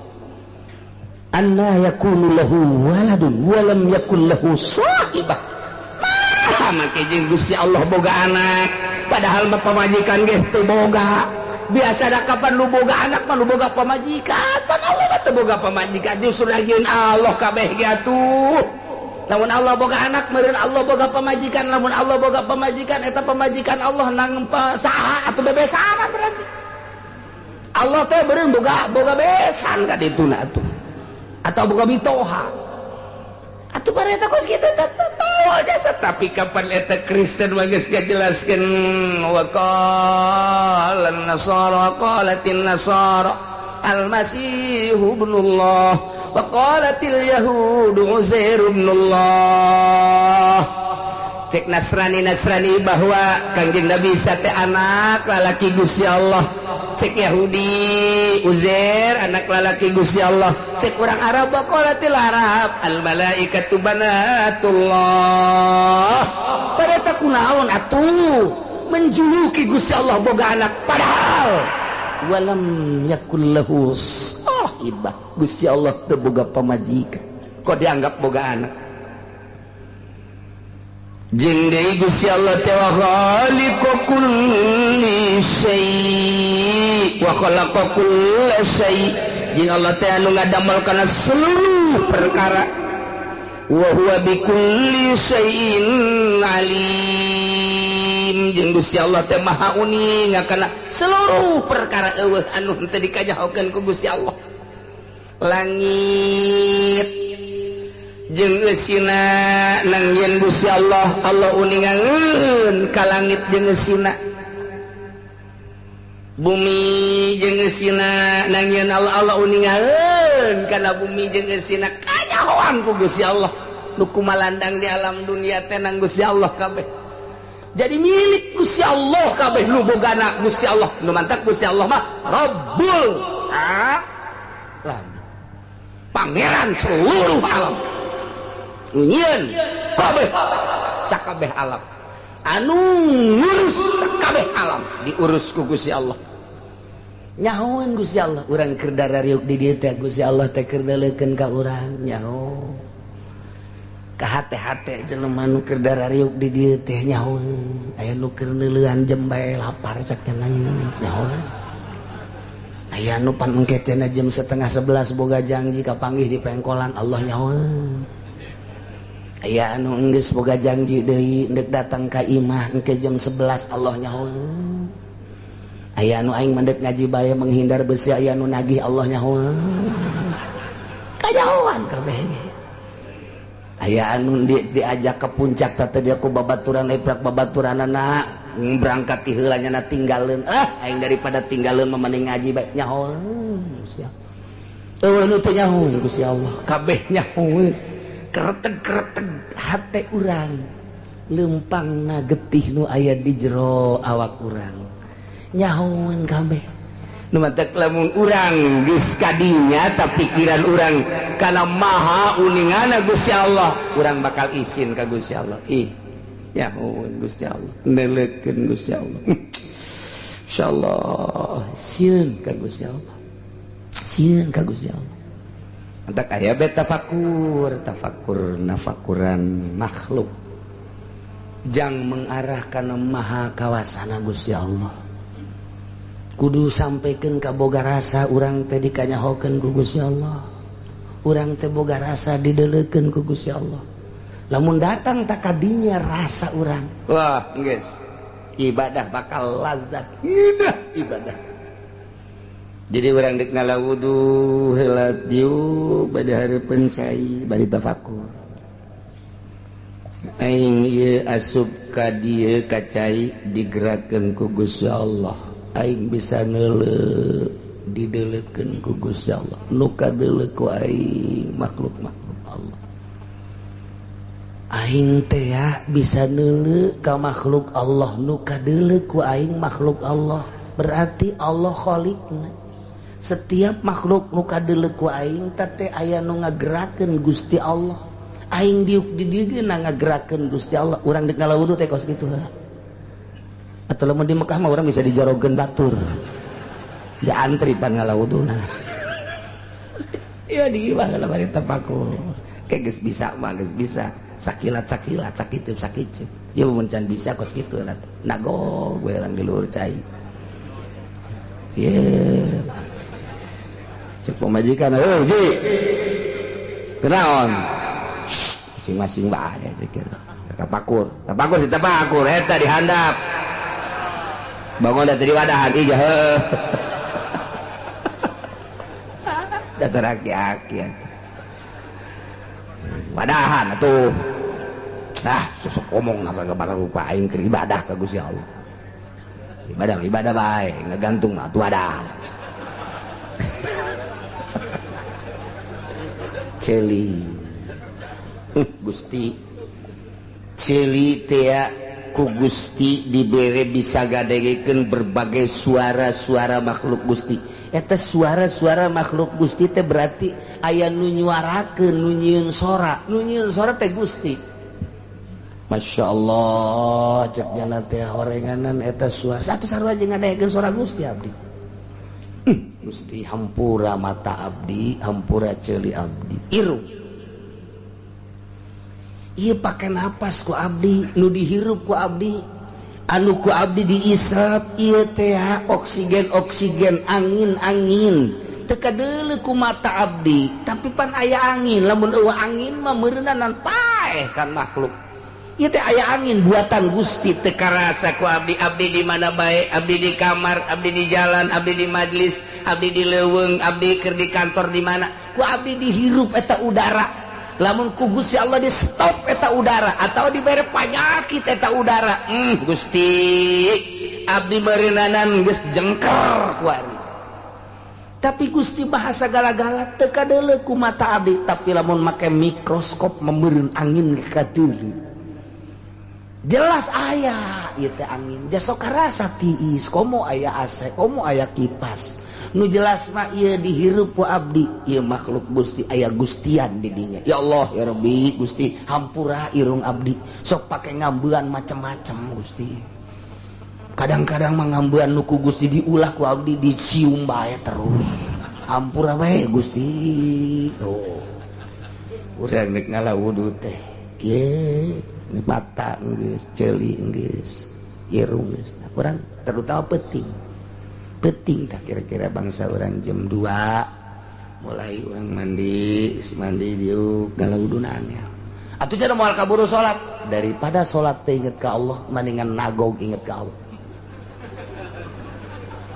Anna yakunu lahu waladun wa lam yakul lahu sahibah. Nah, make jeung Gusti Allah boga anak, padahal mah pamajikan geus teu boga. Biasa da kapan lu boga anak mah lu boga pamajikan, pan Allah mah teu boga pamajikan, justru nangieun Allah kabeh ge atuh. Lamun Allah boga anak meureun Allah boga pamajikan, lamun Allah boga pamajikan eta pamajikan Allah nang saha atuh bebesan berarti. Allah teh meureun boga boga besan ka dituna atuh. Atau boga mitoha. Atuh bareta kos kitu teh tol jasa, tapi kapan eta Kristen mah geus ngajelaskeun wa qala an-nasara qalatin nasara al-masihu ibnullah wa qalatil yahudu Uzair ibnullah. Cek Nasrani-Nasrani bahwa Kangjeng Nabi Isa teh anak lalaki Gusti Allah, cek Yahudi Uzair anak lalaki Gusti Allah, cek orang Arab wa qalatil Arab al malaikatu banatullah. Pada kunaon atuh menjuluki Gusti Allah boga anak padahal walam yakul lahu sahibah. Gusti Allah teu boga pamajikan, kok dianggap boga anak? Jeung deui Gusti Allah teh wa khaliqu kulli syai' wa khalaqa kulla syai'. Jeung Allah teh anu ngadamel kana seluruh perkara. Wa huwa bikulli syai'in alim. Jeung Gusti Allah teh maha uning kana seluruh perkara, eueuh anu henteu dikanyahokeun ku Gusti Allah. Langit jeung eusina nangieun Gusti Allah, Allah uningangeun ka langit jeung eusina. Bumi jeung eusina nangieun Allah, Allah uningangeun kana bumi jeung eusina, kanyahoan ku Gusti Allah. Nu kumalandang di alam dunia teh nang Gusti Allah kabeh. Jadi milik Gusti Allah kabeh, nu bogana Gusti Allah, nu mantak Gusti Allah mah Rabbul Alam, pangeran seluruh alam. Nu nyieun kabeh sakabeh alam, anu ngurus sakabeh alam diurus ku Gusti Allah. Nyahoan Gusti Allah, urang keur darariuk di dieu teh Gusti Allah teh keur deuleukeun ka urang, nyaho. Ka hate-hate jelema nu keur darariuk di dieu teh nyaho, aya nu keur neuleuan jembe lapar cak nyaho. Aya nu pan engke cenah jam 10:30 boga janji kapanggih di pengkolan, Allah nyaho. Aya anu enggeus boga janji deui ndek datang ka imah engke jam 11, Allah nyaho. Aya anu aing mendek ngaji bae menghindar besi, aya anu nagih, Allah nyaho. Kanyahoan kabeh. Aya anu diajak ke puncak teh dia ku babaturan leprak babaturanana berangkat ti heula nya tinggalkeun. Ah aing daripada tinggalkeun mah mending ngaji bae nyaho. Gusti Allah. Eueuh nu teu nyaho Gusti Allah, kabeh nyaho. Kereteg-kereteg hate urang, lempangna getih nu aya di jero awak urang, nyahoan kabeh. Nu matak lamun urang geus kadinya ta pikiran urang kana maha uningana Gusti Allah, urang bakal isin ka Gusti Allah. Ih, nyahoan Gusti Allah, neuleukeun Gusti Allah. Insyaallah sieun ka Gusti Allah, sieun ka Gusti Allah. Antak aya be tafakur, tafakur nafakuran makhluk jang mengarah kana maha kawasana Gusti Allah. Kudu sampaikan ka boga rasa urang teh dikanyahokeun ku Gusti Allah, urang teh boga rasa dideleukeun ku Gusti Allah. Lamun datang tak kadinya rasa urang, wah geus ibadah bakal lazat, ngeunah ibadah. Jadi urang dek ngala wudu heula dieu bade hareupeun cai bari tafakur. Aing ieu asup ka dieu ka cai digerakkeun ku Gusti Allah. Aing bisa neuleuh dideleukeun ku Gusti Allah. Nu kadeuleuh ku aing makhluk-makhluk Allah. Aing teh bisa neuleuh ka makhluk Allah, nu kadeuleuh ku aing makhluk Allah. Berarti Allah khaliqna. Setiap makhluk nu kadeuleuh ku aing teh aya nu ngagerakeun Gusti Allah, Aing diuk di dieu ge ngagerakeun Gusti Allah. Urang deuk ngala wudu teh kos kitu heula. Atau lamun di Mekah mah urang bisa dijorogeun batur. Ya antri pan ngala wuduna. Ya di imah lah bari tapakur. Kayak geus bisa mah geus bisa. Sakilat-sakilat, sakicup-sakicup. Ya mun can bisa kos kitu lah. Nagog we urang di luhur cai. Ye. Cek pamajikan, "Heuh, Ji. Kenaon?" Masing-masing bae cek kitu. Tapakur, tapakur si tapakur eta dihandap. Bangun da teu diwadahan ijah heuh. Dasar aki-aki atuh. Wadahan atuh. Nah, sosok omong nasa gabara rupa aing keur ibadah ka Gusti Allah. Ibadah ibadah bae, ngagantung mah atuh wadah. Celi. Gusti. Celi teh ku Gusti dibere bisa gadegekeun berbagai suara-suara makhluk Gusti. Eta suara-suara makhluk Gusti teh berarti aya nu nyuarakeun, nu nyieun sora, nu nyieun sora teh Gusti. Masya Allah, cek jana teh horenganan eta suara. Satu sarua jeung ngadegekeun suara Gusti abdi. Gusti hampura mata abdi, hampura ceuli abdi. Irung. Ieu pake napas ku abdi, nu dihirup ku abdi. Anu ku abdi diisap ieu teh oksigen-oksigen, angin-angin. Teu kadeuleu ku mata abdi, tapi pan aya angin. Lamun eueuh angin mah meureunanan paeh kan makhluk. Ieu teh aya angin buatan Gusti teu karasa ku abdi. Abdi di mana bae, abdi di kamar, abdi di jalan, abdi di majlis, abdi di leuweung, abdi keur di kantor di mana. Ku abdi dihirup eta udara. Lamun ku Gusti Allah di stop eta udara atau dibere panyakit eta udara. Gusti abdi meureunnanan geus jengker kuari. Tapi Gusti bahasa gala-gala teu kadeuleu ku mata abdi, tapi lamun make mikroskop meureun angin kadeuleu. Jelas aya ieu teh angin. Jasok karasa tiis, komo aya AC, komo aya kipas. Nu jelas mah ieu dihirup ku abdi, ieu makhluk Gusti aya gustian di dinya. Ya Allah ya Rabbi Gusti hampura irung abdi. Sok pake ngambean macem-macem Gusti. Kadang-kadang mah ngambean nu ku Gusti diulah ku abdi dicium bae terus. Hampura bae Gusti. Tuh. Urang rek ngala wudu teh. Kieu mata geus, ceuli geus, irung geus. Nah, urang terutama penting. Penting tak kira-kira bangsa orang jam 2 mulai orang mandi, mandi diuk ngala wuduna angel. Atuh cenah moal kaburu salat, daripada salat teh inget ka Allah mendingan nagog inget ka Allah.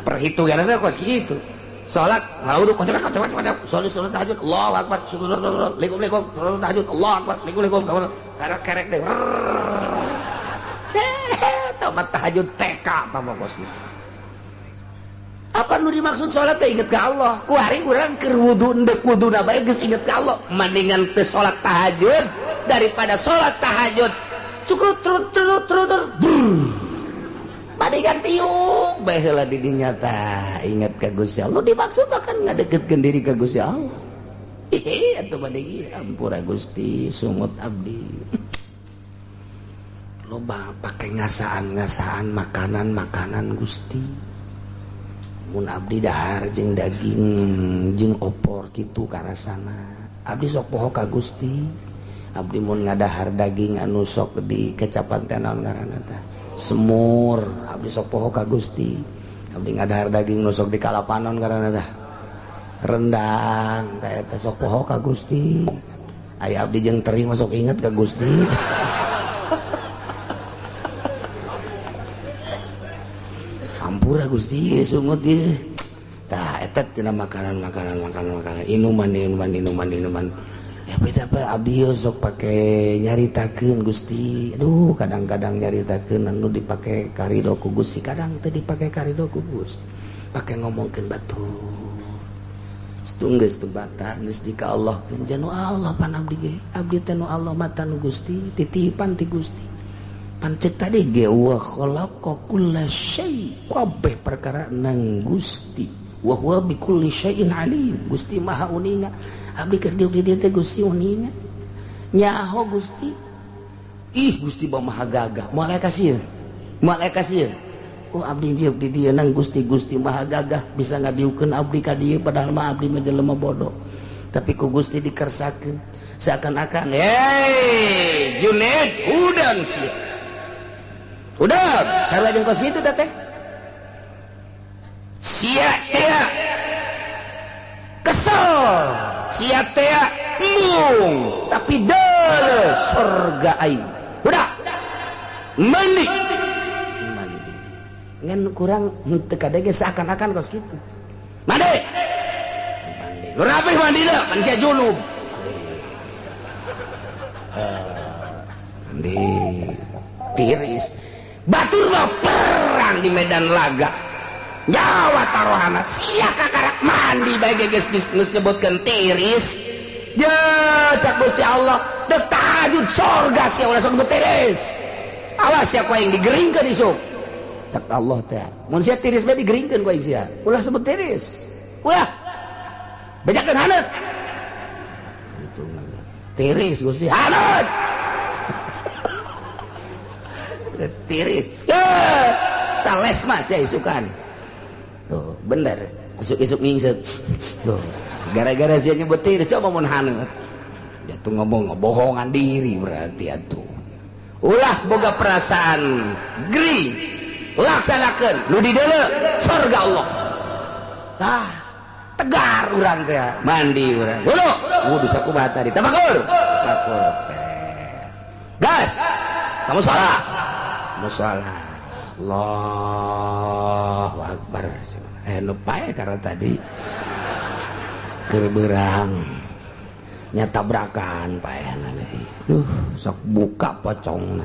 Perhitunganna kos kitu. Salat ngala wudu kocok kocok kocok, salat salat tahajud Allahu akbar, likum likum, salat tahajud Allahu akbar, likum likum, kerek-kerek deh. Tamat tahajud TK apa kos kitu. Apa nu dimaksud salat teh inget ka Allah? Ku hari urang keur wudu endek wuduna bae geus inget ka Allah. Mendingan teu salat tahajud daripada salat tahajud cukrut trut trut trut trut. Mendingan tiuk bae heula di dinya tah inget ka Gusti Allah. Dimaksud mah kan ngadeketkeun diri ka Gusti Allah. Hehe atuh mending ampura Gusti sungut abdi. Loba pake ngasaan-ngasaan makanan-makanan Gusti. Mun abdi dahar jeung daging jeung opor kitu karasana. Abdi sok poho ka Gusti. Abdi mun ngadahar daging anu sok di kecapan teh naon ngaranna tah? Semur. Abdi sok poho ka Gusti. Abdi ngadahar daging nu sok di kalapanon ngaranna tah? Rendang. Tah eta sok poho ka Gusti. Aya abdi jeung teri mah sok inget ka Gusti. Hampura Gusti sungut ieu. Tah eta tina makanan makanan makanan makanan inuman inuman inuman inuman. Ya beda apa abdi sok pake nyaritakeun Gusti. Aduh kadang-kadang nyaritakeun anu dipake karido ku Gusti, kadang teu dipake karido ku Gusti. Pake ngomongkeun batur. Geus teu bata geus di ka Allah keun janu Allah pan abdi ge. Abdi teh nu Allah mata nu Gusti, titipan ti Gusti. Pancek tadi ge wa khalaqa kulla syai, kabeh perkara nang Gusti. Wa huwa bi kulli syai'in alim. Gusti Maha uninga. Abdi keur diuk di dieu teh Gusti uninga. Nyaho Gusti. Ih Gusti maha gagah. Moal aya kasieun. Moal aya kasieun. Oh abdi dieu di dieu nang Gusti Gusti maha gagah bisa ngadiukeun abdi ka dieu padahal mah abdi mah jelema bodoh. Tapi ku Gusti dikersakeun seakan-akan hey Junaid udang sia. Udah, sarua jeung kos kitu teh. Sia teh kesel, sia teh embung, tapi deuleu surga aing. Udah. Mandi. Mandi. Ngan kurang henteu kadege seakan-akan kos kitu. Mandi. Mandi. Nu rapih mandina, pan sia junub. Mandi. Tiris. Batur mah perang di medan laga. Nyawa taruhana sia kakarak mandi bae geus geus nyebutkeun tiris. Ya cak Gusti Allah, dek tahajud surga sia ulah sok tiris. Awas sia ku aing digeringkeun isuk. Cak Allah teh. Mun sia tiris bae digeringkeun ku aing sia. Ulah sebut tiris. Ulah. Bejakeun haneut. Gitu tiris Gusti haneut. Tiris. Ya, sales mas ya isukan. Tuh, bener. Isuk-isuk ngingsek. Tuh, gara-gara sia nyebut tiris coba mun haneut. Dia tuh ngomong ngebohongan diri berarti atuh. Ulah boga perasaan gering. Laksanakeun nu di deuleu surga Allah. Tah, tegar urang teh mandi urang. Wudu, wudu sakumaha tadi. Tafakur. Tafakur. Gas. Kamu salat. Musola. Allahu Akbar. Nu pae karena tadi keur beurang nya tabrakan paehna deui. Duh, sok buka pocongna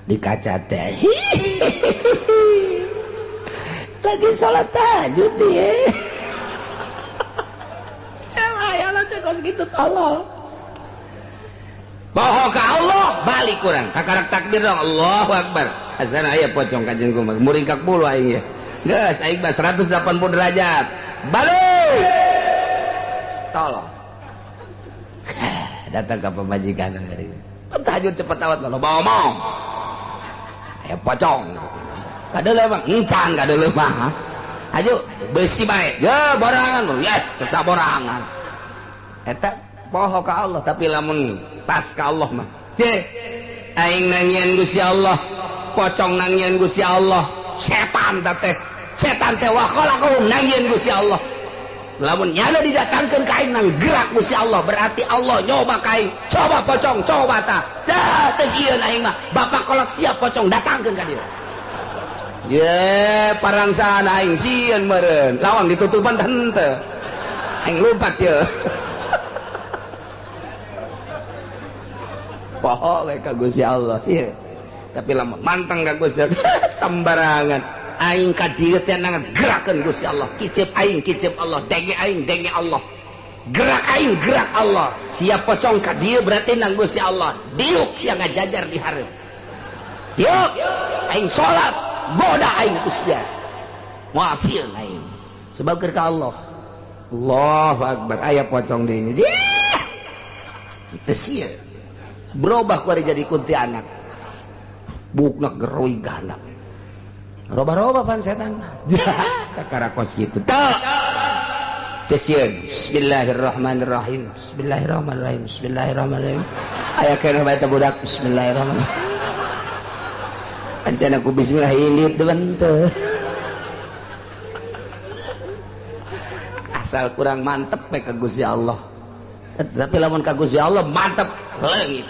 di kaca teh. Lagi salat tahajud ieu. Ya aya teh kos kitu tolol. Bohong ka Allah balik kurang kakarak takbir dong Allahu Akbar asana aya pocong ka jeung kumaha muringkak bulu aing ya geus aing mah 180 derajat balik tolong datang ka pamajikan tahajud cepet awat loba omong aya pocong kadeuleu mah encan kadeuleu mah aju beusi bae ye borangan ya cek saborangan eta poho ka Allah tapi lamun pas ka Allah mah ceh aing nangieun Gusti Allah pocong nangieun Gusti Allah setan teh setan teh waqalakum nangieun Gusti Allah lamun nyana didatangkeun ka aing nang gerak Gusti Allah berarti Allah nyoba ka aing coba pocong coba tah dah teu sieun aing mah bapak kolot siap pocong datangkeun ka dieu ye parangsaan aing sieun meureun lawang ditutupan teh henteu aing lompat ye poho we ka Gusti Allah sieun tapi lamun manteng ka Gusti Allah sembarangan aing ka dieu teh ngagerakeun Gusti Allah kicep aing kicep Allah denge aing denge Allah gerak aing gerak Allah siap pocong ka dieu berarti nang Gusti Allah diuk sia ngajajar di hareup diuk aing salat goda aing Gusti moal sieun aing sebab keur ka Allah Allahu Akbar aya pocong di ini teu sieun berubah ku ari jadi kuntianak bukna geroi ganda roba-roba pan setan kakara kos kitu teu teu sieun bismillahirrahmanirrahim bismillahirrahmanirrahim bismillahirrahmanirrahim aya keneh bae teh budak bismillahirrahmanirrahim ancana ku bismillah indit teu henteu asal kurang mantep we ka Gusti Allah tapi lamun ka Gusti Allah mantep leungit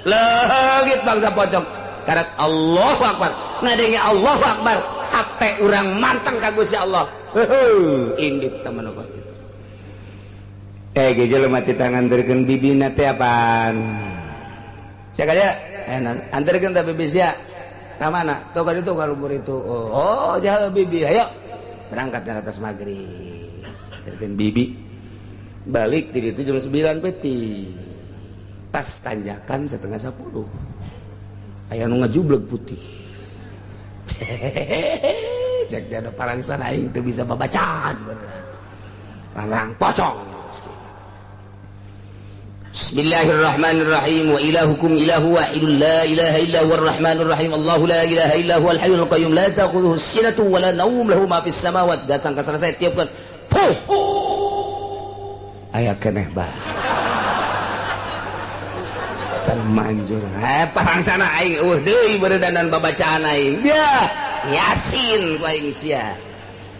leungit bangsa pocong karet Allahu Akbar ngadenge Allahu Akbar hate urang manteng ka Gusti Allah heuh indit teman kos kitu ge jelema teh nganterkeun bibina teh apaan sia ka dieu anterkeun teh bibi sia ka mana tuh ka ditu ka luhur itu oh jaha bibi ayo berangkat ke atas maghrib anterkeun bibi balik di ditu jam 9 peti pas tanjakan 9:30 aya nu ngajubleg putih cek dia ada parangsan aing teu bisa babacaan bener parang pocong. Bismillahirrahmanirrahim. Wa ilahukum ilahu wahidun la ilaha illa huwar rahmanir rahim. Allahu la ilaha illa huwal hayyul qayyum la ta'khudhuhu sinatun wa la nawm lahu ma fis samawati. Datang ka selesai tiupkeun. Fuh. Aya keneh bae. Can manjur. Parangsana aing eueuh deui beuredanan babacaan aing. Dia Yasin ku aing sia.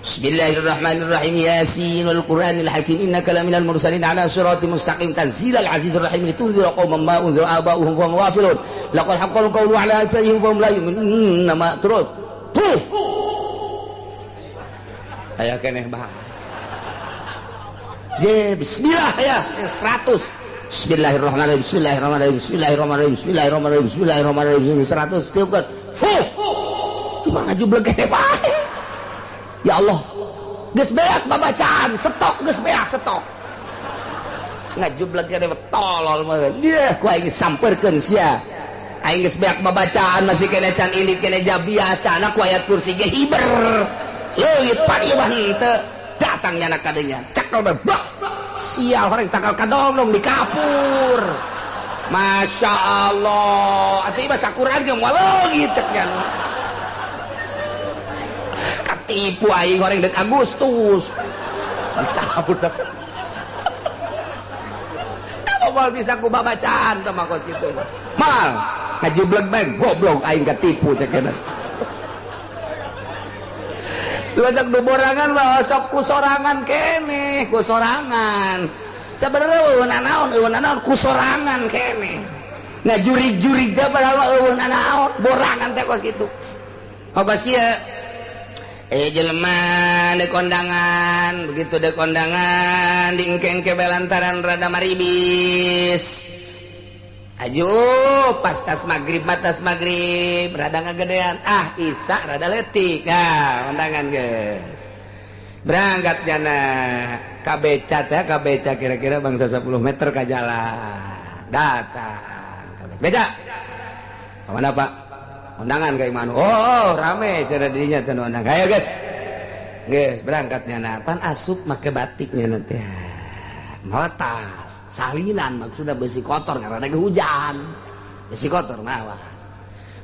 Bismillahirrahmanirrahim. Yasin wal Qur'anil Hakim innaka laminal mursalin ala siratim mustaqim tanzilal azizir rahim litunzira qauman ma unzira aba'uhum wa hum ghafilun laqad haqqal qawlu ala aktsarihim fa hum la yu'minun ma terus tuh aya keneh bae je bismillah ya 100 bismillahirrahmanirrahim bismillahirrahmanirrahim bismillahirrahmanirrahim bismillahirrahmanirrahim bismillahirrahmanirrahim 100 tiupkeun fuh cuma ngajublek keneh bae. Ya Allah, geus beak babacaan, stok geus beak stok. Ngajublek keneh tolol mah. Dia ku aing sampeurkeun sia. Aing geus beak babacaan masih keneh can indit keneh ja biasana ku ayat kursi ge hiber. Leuit pan ieu mah henteu. Datang nyana kadenya. Cekel bae. Sial horeng tangkal kadongdong di kapur. Masya Allah. Atuh ieu mah sakuran ge moal leungit cek nya. Ketipu aing goreng dek Agustus dikabur tak apa bisa ku babacaan teh mah kos kitu mah mal ngajublek bae goblok aing ketipu cek eta leutak du borangan mah sok ku sorangan keneh ku sorangan sabenerna eueuh naon ku sorangan keneh nah jurig-jurig teh padahal mah eueuh naon borangan teh kos kitu kos kieu jelema de kondangan begitu de kondangan dingkeng ke belantaran rada maribis aju pas tas magrib batas magrib rada ngagedean ah isa rada letik nah kondangan guys berangkat jana kabeca teh kabeca kira-kira bangsa 10 meter ka jalan datang kabeca kemana Pak undangan kayak mana? Oh, rame cara dirinya teh undangan. Ayo guys, guys berangkatnya nah, pan asup make batiknya nanti. Meletas, salinan maksudnya besi kotor karena ada hujan, besi kotor mawas.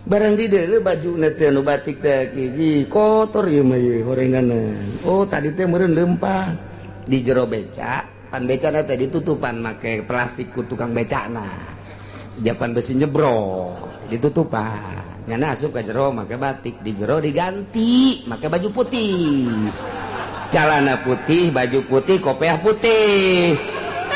Barang di deuleu baju nanti anu batik teh hiji kotor ieu mah ieu horenganan. Oh tadi teh meureun leumpang di jero beca, pan beca teh ditutupan make plastik ku tukang becana. Japan besi nyebrok ditutupan. Nyana asup ke jero make batik, di jero diganti make baju putih. Celana putih, baju putih, kopiah putih.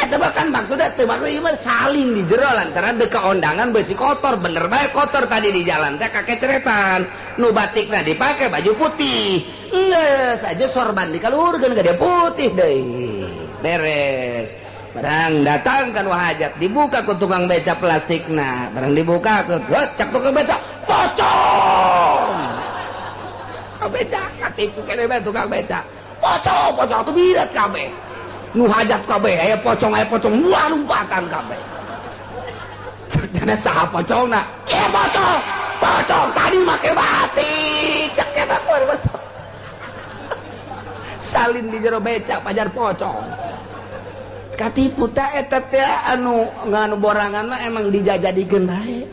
Eta bahkan maksudnya teu maksud ieu mah saling di jero lantaran deka ondangan besi kotor, bener bae kotor tadi di jalan teh kakeceretan. Nu batikna dipake baju putih. Geus aja sorban dikaluhurkeun ka dia putih deui. Beres. Barang datang kan wahajat dibuka ku tukang beca plastikna, barang dibuka ku cak tukang beca pocong. Tukang beca katipu kene bae tukang beca. Pocong, pocong tuh birat kabeh. Nu hajat kabeh aya pocong wah lompatan kabeh. Cek jana saha pocongna? Ieu pocong, pocong tadi make batik. Cek eta ku pocong. Salin di jero beca pajar pocong. Katipu teh eta teh anu nganu borangan mah emang dijajadikeun bae.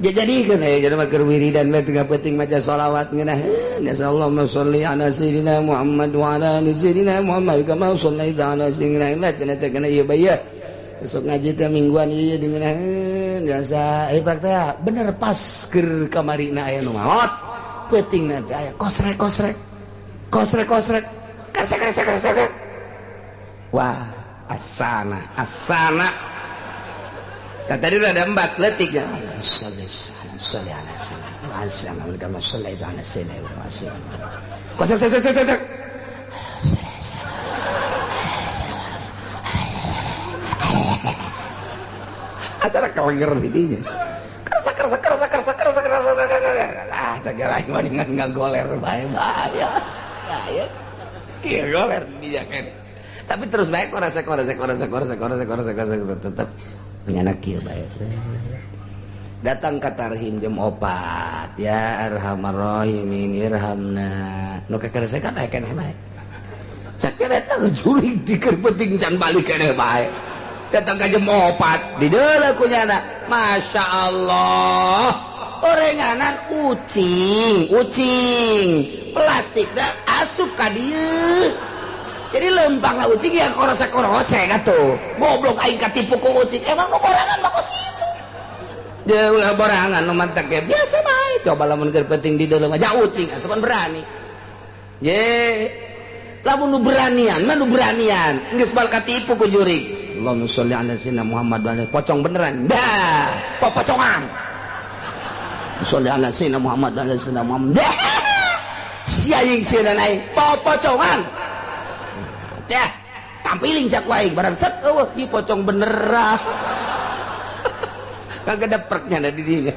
Dijadikeun aya jelema keur wiridan mah tengah peuting maca sholawat ngeunah. Nasallahu sholli ala sayyidina Muhammad wa ala ali sayyidina Muhammad kama shallaita ala sayyidina Ibrahim. Cenah cenah ieu bae. Besok ngaji teh mingguan ieu dengeun biasa. Pak teh bener pas keur kamarina aya nu maot. Peutingna teh aya kosrek kosrek. Kosrek kosrek. Kresek kresek kresek. Wah, asana, asana. Nah, tadi udah ada empat letik ya. Asana kelenger didinya. Kerasa kerasa kerasa kerasa kerasa kerasa kerasa. Ah, segala dengan ngagoler bae bahaya. Bahaya. Iya goler didinya kan. Tapi terus baik korasa korasa korasa korasa korasa korasa korasa tetap menyanak kieu bae. Datang ka tarhim jam 4 ya arhamar rahimin irhamna. Nu kakerese kan aya keneh bae. Sakeun eta jurig dikeun penting can balik keneh bae. Datang ka jam 4 dideuleu ku nyana. Masya Allah. Orenganan ucing, ucing. Plastik dah asup ka dieu. Jadi lempang lah ucing ya korose-korose atuh. Goblok aing katipu ku ucing. Emang nu borangan mah kos kitu. Dia ulah borangan nu mantak ge biasa bae. Coba lamun keur penting di dalam aja ucing atuh kan berani. Ye. Lamun nu beranian, mah nu beranian. Geus bal katipu ku jurig. Allahumma sholli ala sayyidina Muhammad wa ala pocong beneran. Dah, popocongan. Sholli ala sayyidina Muhammad wa ala sayyidina Muhammad. Dah. Si aing sieun aing popocongan. Dah, tampiling sia ku aing barang set eueuh ieu pocong beneran. Kagak ada perknya ada di dinya.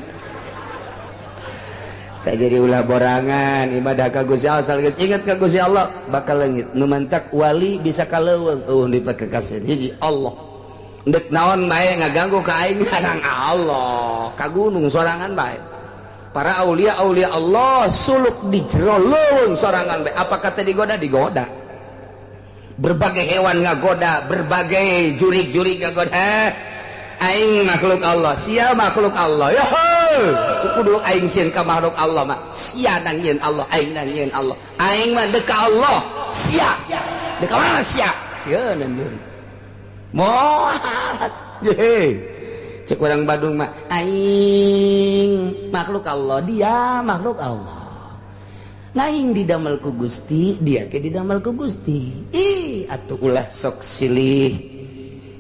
Tak jadi ulah borangan ibadah ka Gusti Allah asal geus ingat ka Gusti Allah bakal leungit. Nu mantak wali bisa ka leuweung eueuh dipake kasih hiji Allah. Ndek naon bae ngaganggu ka aing ngarang Allah, ka gunung sorangan bae. Para aulia aulia Allah suluk di jero leuweung sorangan bae. Apa kata digoda? Digoda. Berbagai hewan ngagoda, berbagai jurik-jurik ngagoda. Aing makhluk Allah, sia makhluk Allah. Ya tuh kudu aing sieun ka makhluk Allah mah. Sia nang nyieun Allah, aing nang nyieun Allah. Aing mah deuk ka Allah, sia. Deuk ka mana sia? Sieun anjeun. Moal. Ye. Cek urang Badung mah, aing makhluk Allah, dia makhluk Allah. Ngaing didamel ku Gusti, dia ke didamel ku Gusti. Ih, atuh ulah sok silih.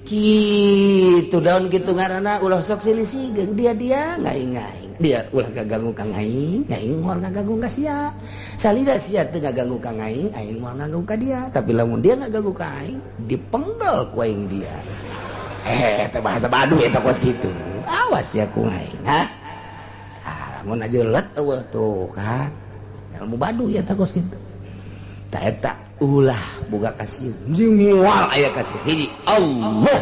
Kitu daun kitu ngaranna ulah sok silih sigeung dia dia ngaing-ngaing. Dia ulah gaganggu ka ngaing, ngaing moal ngaganggu ka sia. Salida sia teu ngaganggu ka ngaing, aing moal ngaganggu ka dia. Tapi lamun dia ngaganggu ka aing, dipenggal ku aing dia. Teh bahasa Baduy eta kos kitu. Awas ya ku ngaing, ha? Ah, lamun aja let eueuh tuh kan. Ilmu Baduy eta kos kitu. Ta eta ulah boga kasih moal aya kasih hiji Allah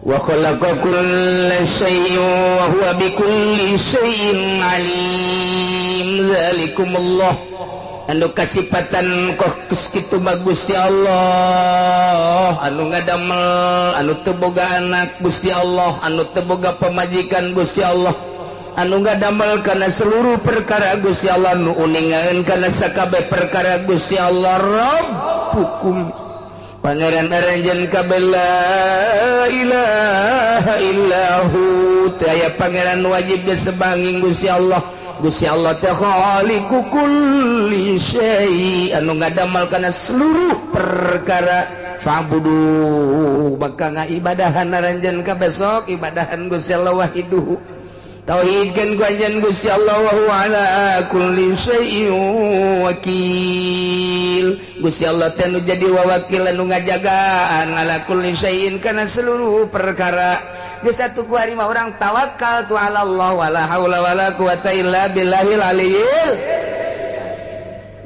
wa khalaqa kulla syai'in wa huwa bikulli syai'in alim zalikumullah anu kasipatan kos kitu mah Gusti Allah anu ngadamel anu teu boga anak Gusti Allah anu teu boga pamajikan Gusti Allah anu ngadamel kana seluruh perkara Gusti Allah nu uningaeun kana sakabeh perkara Gusti Allah Rabbukum pangeran aranjeun kabeh la ilaha illahu teu aya pangeran wajib disebanging Gusti Allah. Gusti Allah teh khaliqu kulli syai anu ngadamel kana seluruh perkara fa'budu maka ngaibadahan aranjeun kabeh sok ibadahan Gusti Allah wahiduhu tauhidkeun ku anjeun Gusti Allah wa huwa ala kulli syai'in wakil. Gusti Allah teh nu jadi wawakil anu ngajagaan ala kulli syai'in kana seluruh perkara. Geus satu ku ari mah urang tawakal tu ala Allah wala haula wala quwata illa billahil aliyil.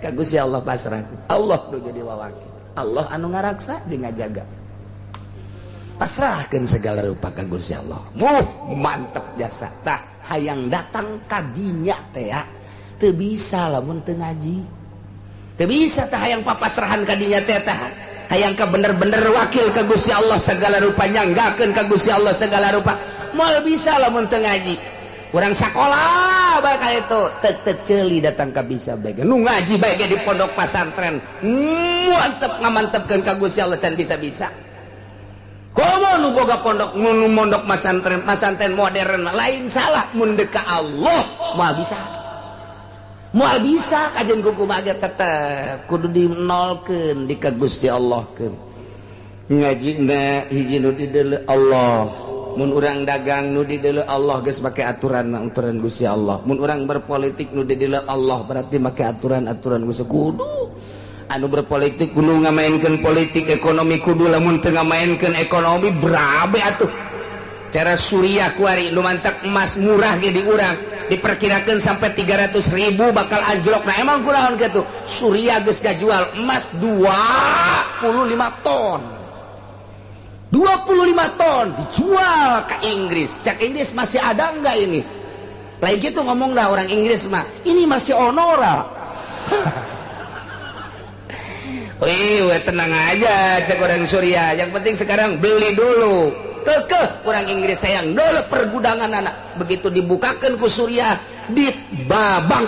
Ka Gusti Allah pasrah. Allah nu jadi wawakil. Allah anu ngaraksa jeung ngajaga. Pasrahkeun segala rupa ka Gusti Allah. Wuh, mantep jasa. Tah hayang datang ka dinya teh ya. Teu bisa lamun teu ngaji. Teu bisa tah hayang papasrahan ka dinya teh tah. Hayang ka bener-bener wakil ka Gusti Allah segala rupa nyanggakeun ka Gusti Allah segala rupa. Moal bisa lamun teu ngaji. Urang sakola bae ka itu tek-tek ceuli datang ka bisa bae. Nu ngaji bae ge di pondok pasantren. Mantep ngamantepkeun ka Gusti Allah can bisa-bisa. Komo nu boga pondok nu mondok masantren masantren modern lain salah mun deuk ka Allah moal bisa. Moal bisa kajeun kuku mah ge tetep kudu dinolkeun di ka Gusti Allah keun. Ngajina hiji nu dideuleu Allah. Mun urang dagang nu dideuleu Allah geus make aturan aturan Gusti Allah. Mun urang berpolitik nu dideuleu Allah berarti make aturan-aturan Gusti kudu. Anu berpolitik kudu ngamainkeun politik ekonomi kudu lamun teu ngamainkeun ekonomi berabe atuh. Cara Suriah kuari nu mantak emas murah ge di urang diperkirakeun sampai 300.000 bakal anjlok. Nah emang kulaon kitu Suriah geus ngajual emas 25 ton. 25 ton dijual ke Inggris. Cak Inggris masih ada enggak ini? Lain gitu ngomong dah orang Inggris mah, ini masih onora. Wih, tenang aja cek orang Suriah, yang penting sekarang beli dulu. Kekeh orang Inggris sayang dulu pergudangan anak. Begitu dibukakan ku Suriah di babang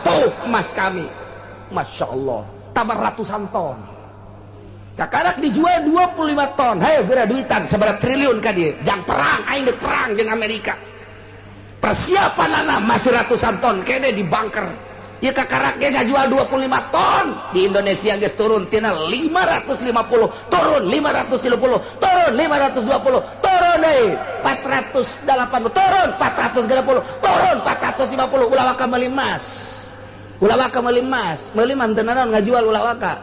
tuh emas kami. Masya Allah, tambah ratusan ton. Kakarak dijual 25 ton. Hayo geura duitan seberapa triliun ka dieu. Jang perang aing deuk perang jeung Amerika. Persiapan anak masih ratusan ton kene di bunker. Ya kakarak ge ngajual 25 ton. Di Indonesia geus turun tina 550, turun 530, turun 520, turun deui 480, turun 430, turun 450. Ulah waka meuli emas. Ulah waka meuli emas, meuli mah teu naon ngajual ulah waka.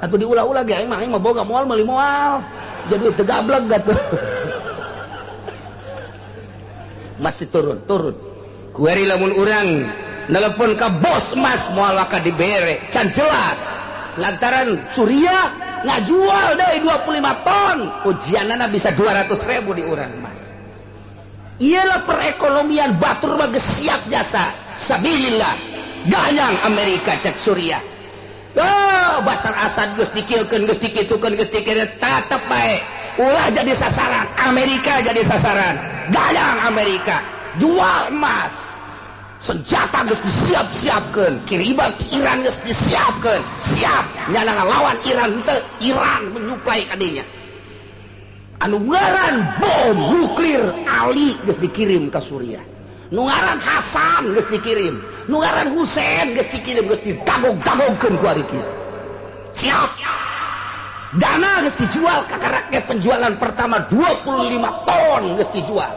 Atuh diulah-ulah ge aing mah boga moal meuli moal. Jadi teu gableg atuh. Masih turun, turun. Kuari lamun urang nelpon ke bos emas moal waka dibere, can jelas. Lantaran Suriah ngajual deui 25 ton, ujianana bisa 200.000 di urang emas. Iyalah perekonomian batur mah geus siap jasa. Sabilillah. Gayang Amerika cek Suriah. Oh, Basar Asad geus dikilkeun, geus dikitukeun, geus dikira tetep bae. Ulah jadi sasaran, Amerika jadi sasaran. Gayang Amerika, jual emas. Senjata geus disiap-siapkeun, kiriman ke Iran geus disiapkeun. Siap nyana ngalawan Iran teu, Iran menyuplai kadinya. Anu ngaran bom nuklir Ali geus dikirim ka Suriah. Nu ngaran Hasan geus dikirim, nu ngaran Husein geus dikirim, geus didagog-dagogkeun ku ari kieu. Siap. Dana geus dijual ka rakyat, penjualan pertama 25 ton geus dijual.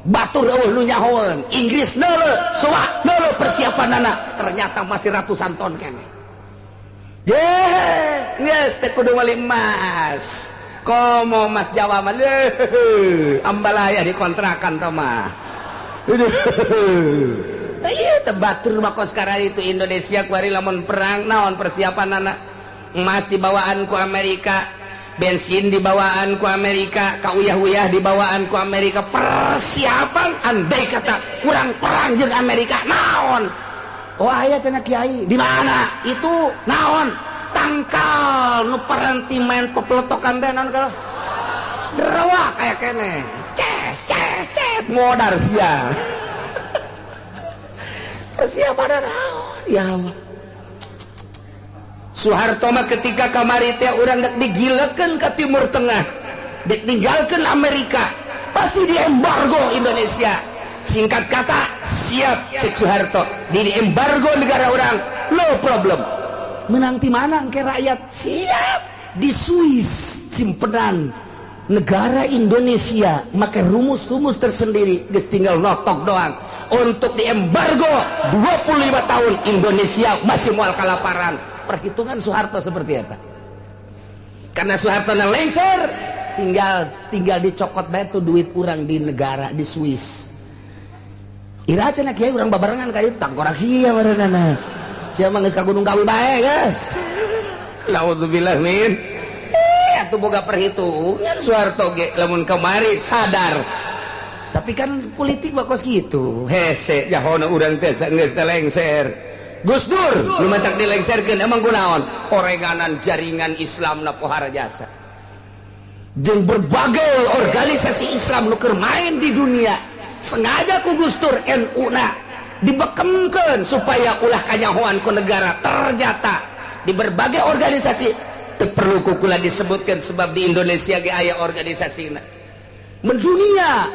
Batur eueuh nu nyahoeun, Inggris neuleuh, soak neuleuh persiapanana, ternyata masih ratusan ton keneh. Ye, geus teh kudu meuli emas. Komo emas Jawa mah leuh, ambalaya dikontrakan tah mah. Iya tebatur mah kos sekarang itu Indonesia kuari lamun perang naon persiapan anak emas dibawaan ku Amerika, bensin dibawaan ku Amerika, kauyah-uyah dibawaan ku Amerika, persiapan andai kata kurang perang jeung Amerika naon. Oh aya cenah kiai di mana itu naon tangkal nu paranti main pepeletokan teh naon kalau derawak aya keneh. Ces ces ces modar sia. Persiapan naon ya Allah. Soeharto mah ketika kamari teh urang dek digilekeun ka Timur Tengah, dek ninggalkeun Amerika, pasti diembargo Indonesia. Singkat kata, siap cek Soeharto, di embargo negara orang, no problem. Menang ti mana engke rakyat? Siap di Swiss simpenan negara Indonesia make rumus-rumus tersendiri, geus tinggal notok doang. Untuk diembargo 25 tahun Indonesia masih moal kalaparan. Perhitungan Soeharto seperti apa? Karena Soeharto na lengser, tinggal dicokot bae tuh duit urang di negara di Swiss. Ira cenah kiai urang babarengan ka dieu tangkorak sia barenana. Sia mah geus ka Gunung Kawi bae, guys. Naudzubillah min. Atuh boga perhitungan Soeharto ge lamun kamari sadar. Tapi kan politik mah kos kitu. Hese jahona urang teh geus teh lengser. Gus Dur nu matak dilengserkeun emang kunaon? Orenganan jaringan Islam na pohara jasa. Jeung berbagai organisasi Islam nu keur main di dunia, sengaja ku Gus Dur NU na dibekemkeun supaya ulah kanyahoan ku negara. Ternyata di berbagai organisasi teu perlu ku kula disebutkan sebab di Indonesia ge aya organisasina. Mendunia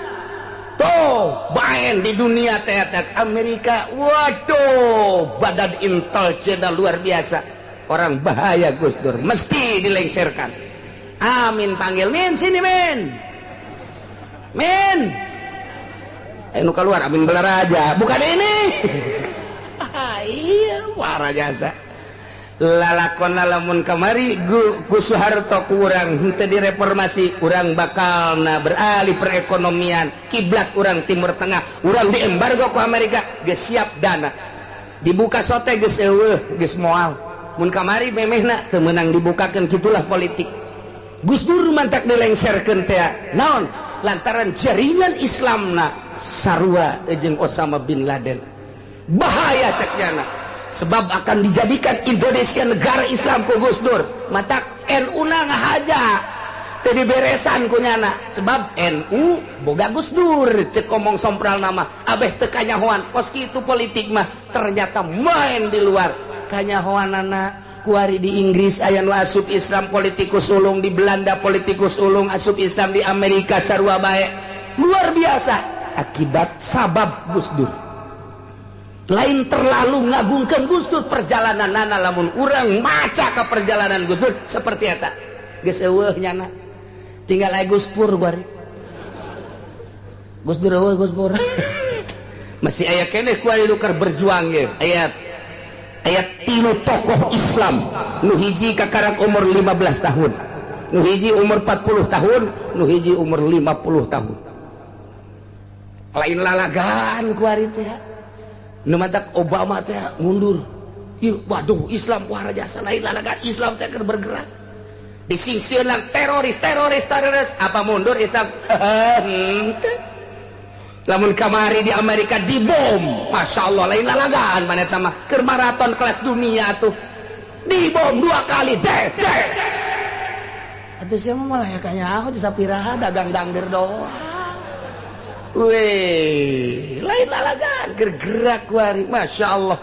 tuh main di dunia teater Amerika, waduh badan intelijen luar biasa, orang bahaya Gus Dur mesti dilengserkan. Amin panggil min sini min min, nu keluar amin belaraja bukan ini. Iya warah jasa lalakon lamun kamari ku Soeharto kurang henteu direformasi, urang bakalna beralih perekonomian kiblat urang Timur Tengah, urang diembargo ku Amerika geus siap dana dibuka sote geus eueuh geus moal. Mun kamari memehna teu meunang dibukakeun, kitulah politik. Gus Dur mantak dilengserkeun teh naon lantaran jaringan Islamna sarua jeung Osama bin Laden. Bahaya cek nyana. Sebab akan dijadikan Indonesia negara Islam ku Gus Dur. Matak NU na ngahaja teu diberesan ku nyana sebab NU boga Gus Dur cek ngomong sompral nama abeh teu kanyahoan kos kitu politik mah ternyata main di luar kanyahoanana. Kuari di Inggris aya nu asup Islam politikus ulung, di Belanda politikus ulung asup Islam, di Amerika sarua bae. Luar biasa akibat sabab Gus Dur. Lain terlalu ngagungkeun Gus Dur perjalanan nana lamun urang maca ka perjalanan Gus Dur seperti eta. Geus eueuh nyana. Tinggal aya Gus Pur kuari. Gus Dur eueuh Gus Pur. Masih aya keneh kuari nu keur berjuang ge. Aya 3 tokoh Islam. Nu hiji kakarak umur 15 tahun. Nu hiji umur 40 tahun, nu hiji umur 50 tahun. Lain lalagan kuari teh. Nu matak Obama teh mundur. Ih, waduh Islam wah jasa lain lalagan Islam teh keur bergerak. Disingsieunan teroris, teroris, teroris, apa mundur Islam? Henteu. Lamun kamari di Amerika dibom, masya Allah lain lalagan mana eta mah keur maraton kelas dunia tuh dibom 2 kali deh deh. Atuh sia mah malah ya kanya aku sapiraha dagang dangdir doang. Weh, lain lalagan keur gerak kuari, masya Allah.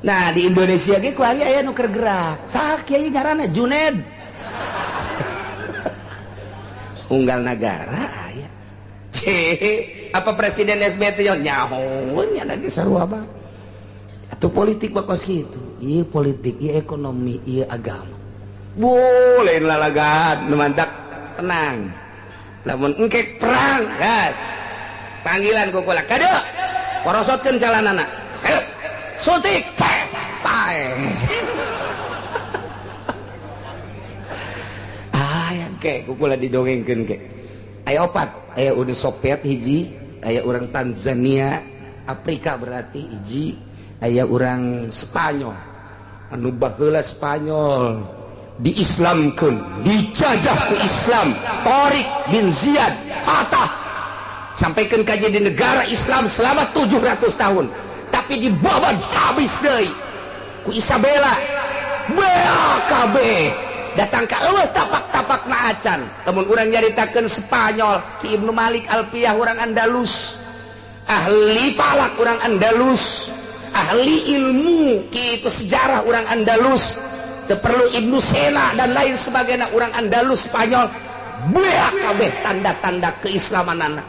Nah di Indonesia ge kuari aya nu keur gerak. Saha kiai ngaranna Juned. Unggal nagara aya. Apa presiden SBY teh nyaho nya lagi sarua bae. Atuh politik bakos kitu. Ieu politik, ieu ekonomi, ieu agama. Boleh lalagan nu mantak tenang. Lamun engkek perang, gas. Panggilan ku kula kade. Porosotkeun calanana. Ayo. Suntik, ces, pae. Ah, ya ke ku kula didongengkeun ke. Aya opat, aya Uni Soviet hiji, aya urang Tanzania, Afrika berarti hiji, aya urang Spanyol. Anu baheula Spanyol diislamkeun, dijajah ku Islam, Tariq bin Ziyad fatah. Sampaikan kaji di negara Islam selama 700 tahun, tapi dibabat habis deui ku Isabella. BAKB datang ka eueuh tapak-tapak na acan. Lamun urang nyaritakeun Spanyol, Ki Ibnu Malik Alpiyah urang Andalus, ahli palak urang Andalus, ahli ilmu kitu sejarah urang Andalus, teu perlu Ibnu Sena dan lain sebagainya urang Andalus Spanyol. BAKB tanda-tanda keislamanana.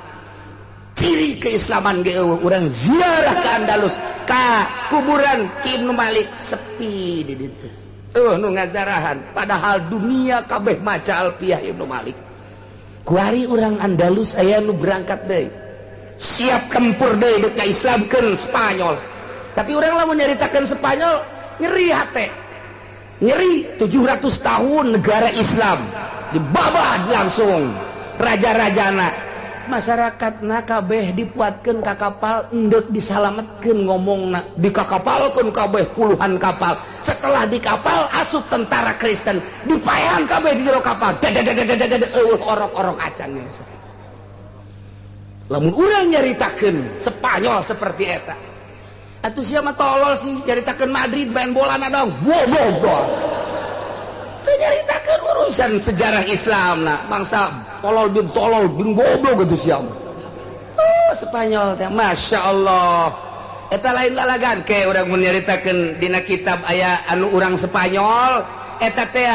Ciri keislaman ge eueuh urang ziarah ke Andalus, ka kuburan Ki Ibnu Malik sepi di ditu. Nu ngazarahan padahal dunia kabeh maca Alpiyah Ibnu Malik. Kuari urang Andalus aya nu berangkat deui. Siap tempur deui deuk ngaislamkeun Spanyol. Tapi urang lamun nyaritakeun Spanyol nyeri hate. Nyeri 700 tahun negara Islam dibabad langsung raja-rajana. Masyarakatna kabeh dipuatkeun ka kapal endek disalametkeun ngomongna dikakapalkeun kabeh puluhan kapal. Setelah di kapal asup tentara Kristen dipaehan kabeh di jero kapal. Eueuh orok-orok acan. Lamun urang nyaritakeun Spanyol seperti eta. Atuh sia mah tolol sih nyaritakeun Madrid main bola na dong. Bodoh. Teu nyaritakeun urusan sejarah Islam na bangsa tolol bin goblok gitu sia mah. Oh, Spanyol teh Masya Allah. Eta lain lalagan ke urang mun nyaritakeun dina kitab aya anu urang Spanyol eta teh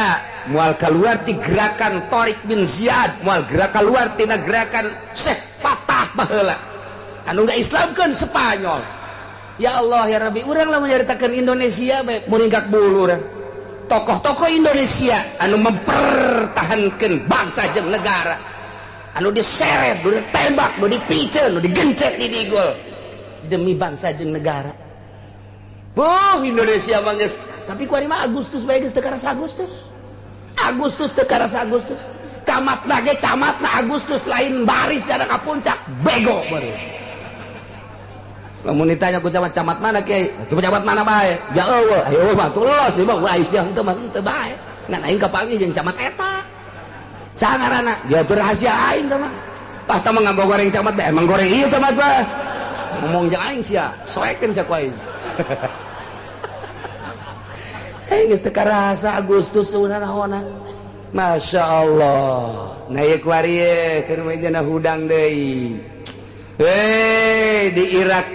moal kaluar ti gerakan Tariq bin Ziyad, moal gerak kaluar tina gerakan Syekh Fatah baheula. Anu ngaislamkeun Spanyol. Ya Allah ya Rabbi, urang lamun nyaritakeun Indonesia bae muringkak bulu urang. Tokoh-tokoh Indonesia anu mempertahankan bangsa jeung negara, anu diseret, nu ditembak, nu dipiceun, nu digencet di digol demi bangsa jeung negara. Boh Indonesia mah geus, tapi kuari mah Agustus bae geus teu karasa Agustus. Agustus teu karasa Agustus. Camatna ge camatna Agustus lain baris dana ka puncak, bego baru. Lamun ditanya ku camat, camat mana kiai? Ku camat mana bae? Ya eueuh, ayo mah tulos ieu mah ulah sia henteu mah henteu bae. Ngan aing kapanggih jeung camat eta. Saha ngaranna? Dia tuh rahasia aing teh mah. Tah tah mah ngagoreng camat bae, emang goreng ieu camat bae. Ngomong jeung aing sia, soekeun sia ku aing. Geus teu karasa Agustus naonan. Masya Allah. Nah, ieu kuari keur mah hudang deui. Hei, di Irak.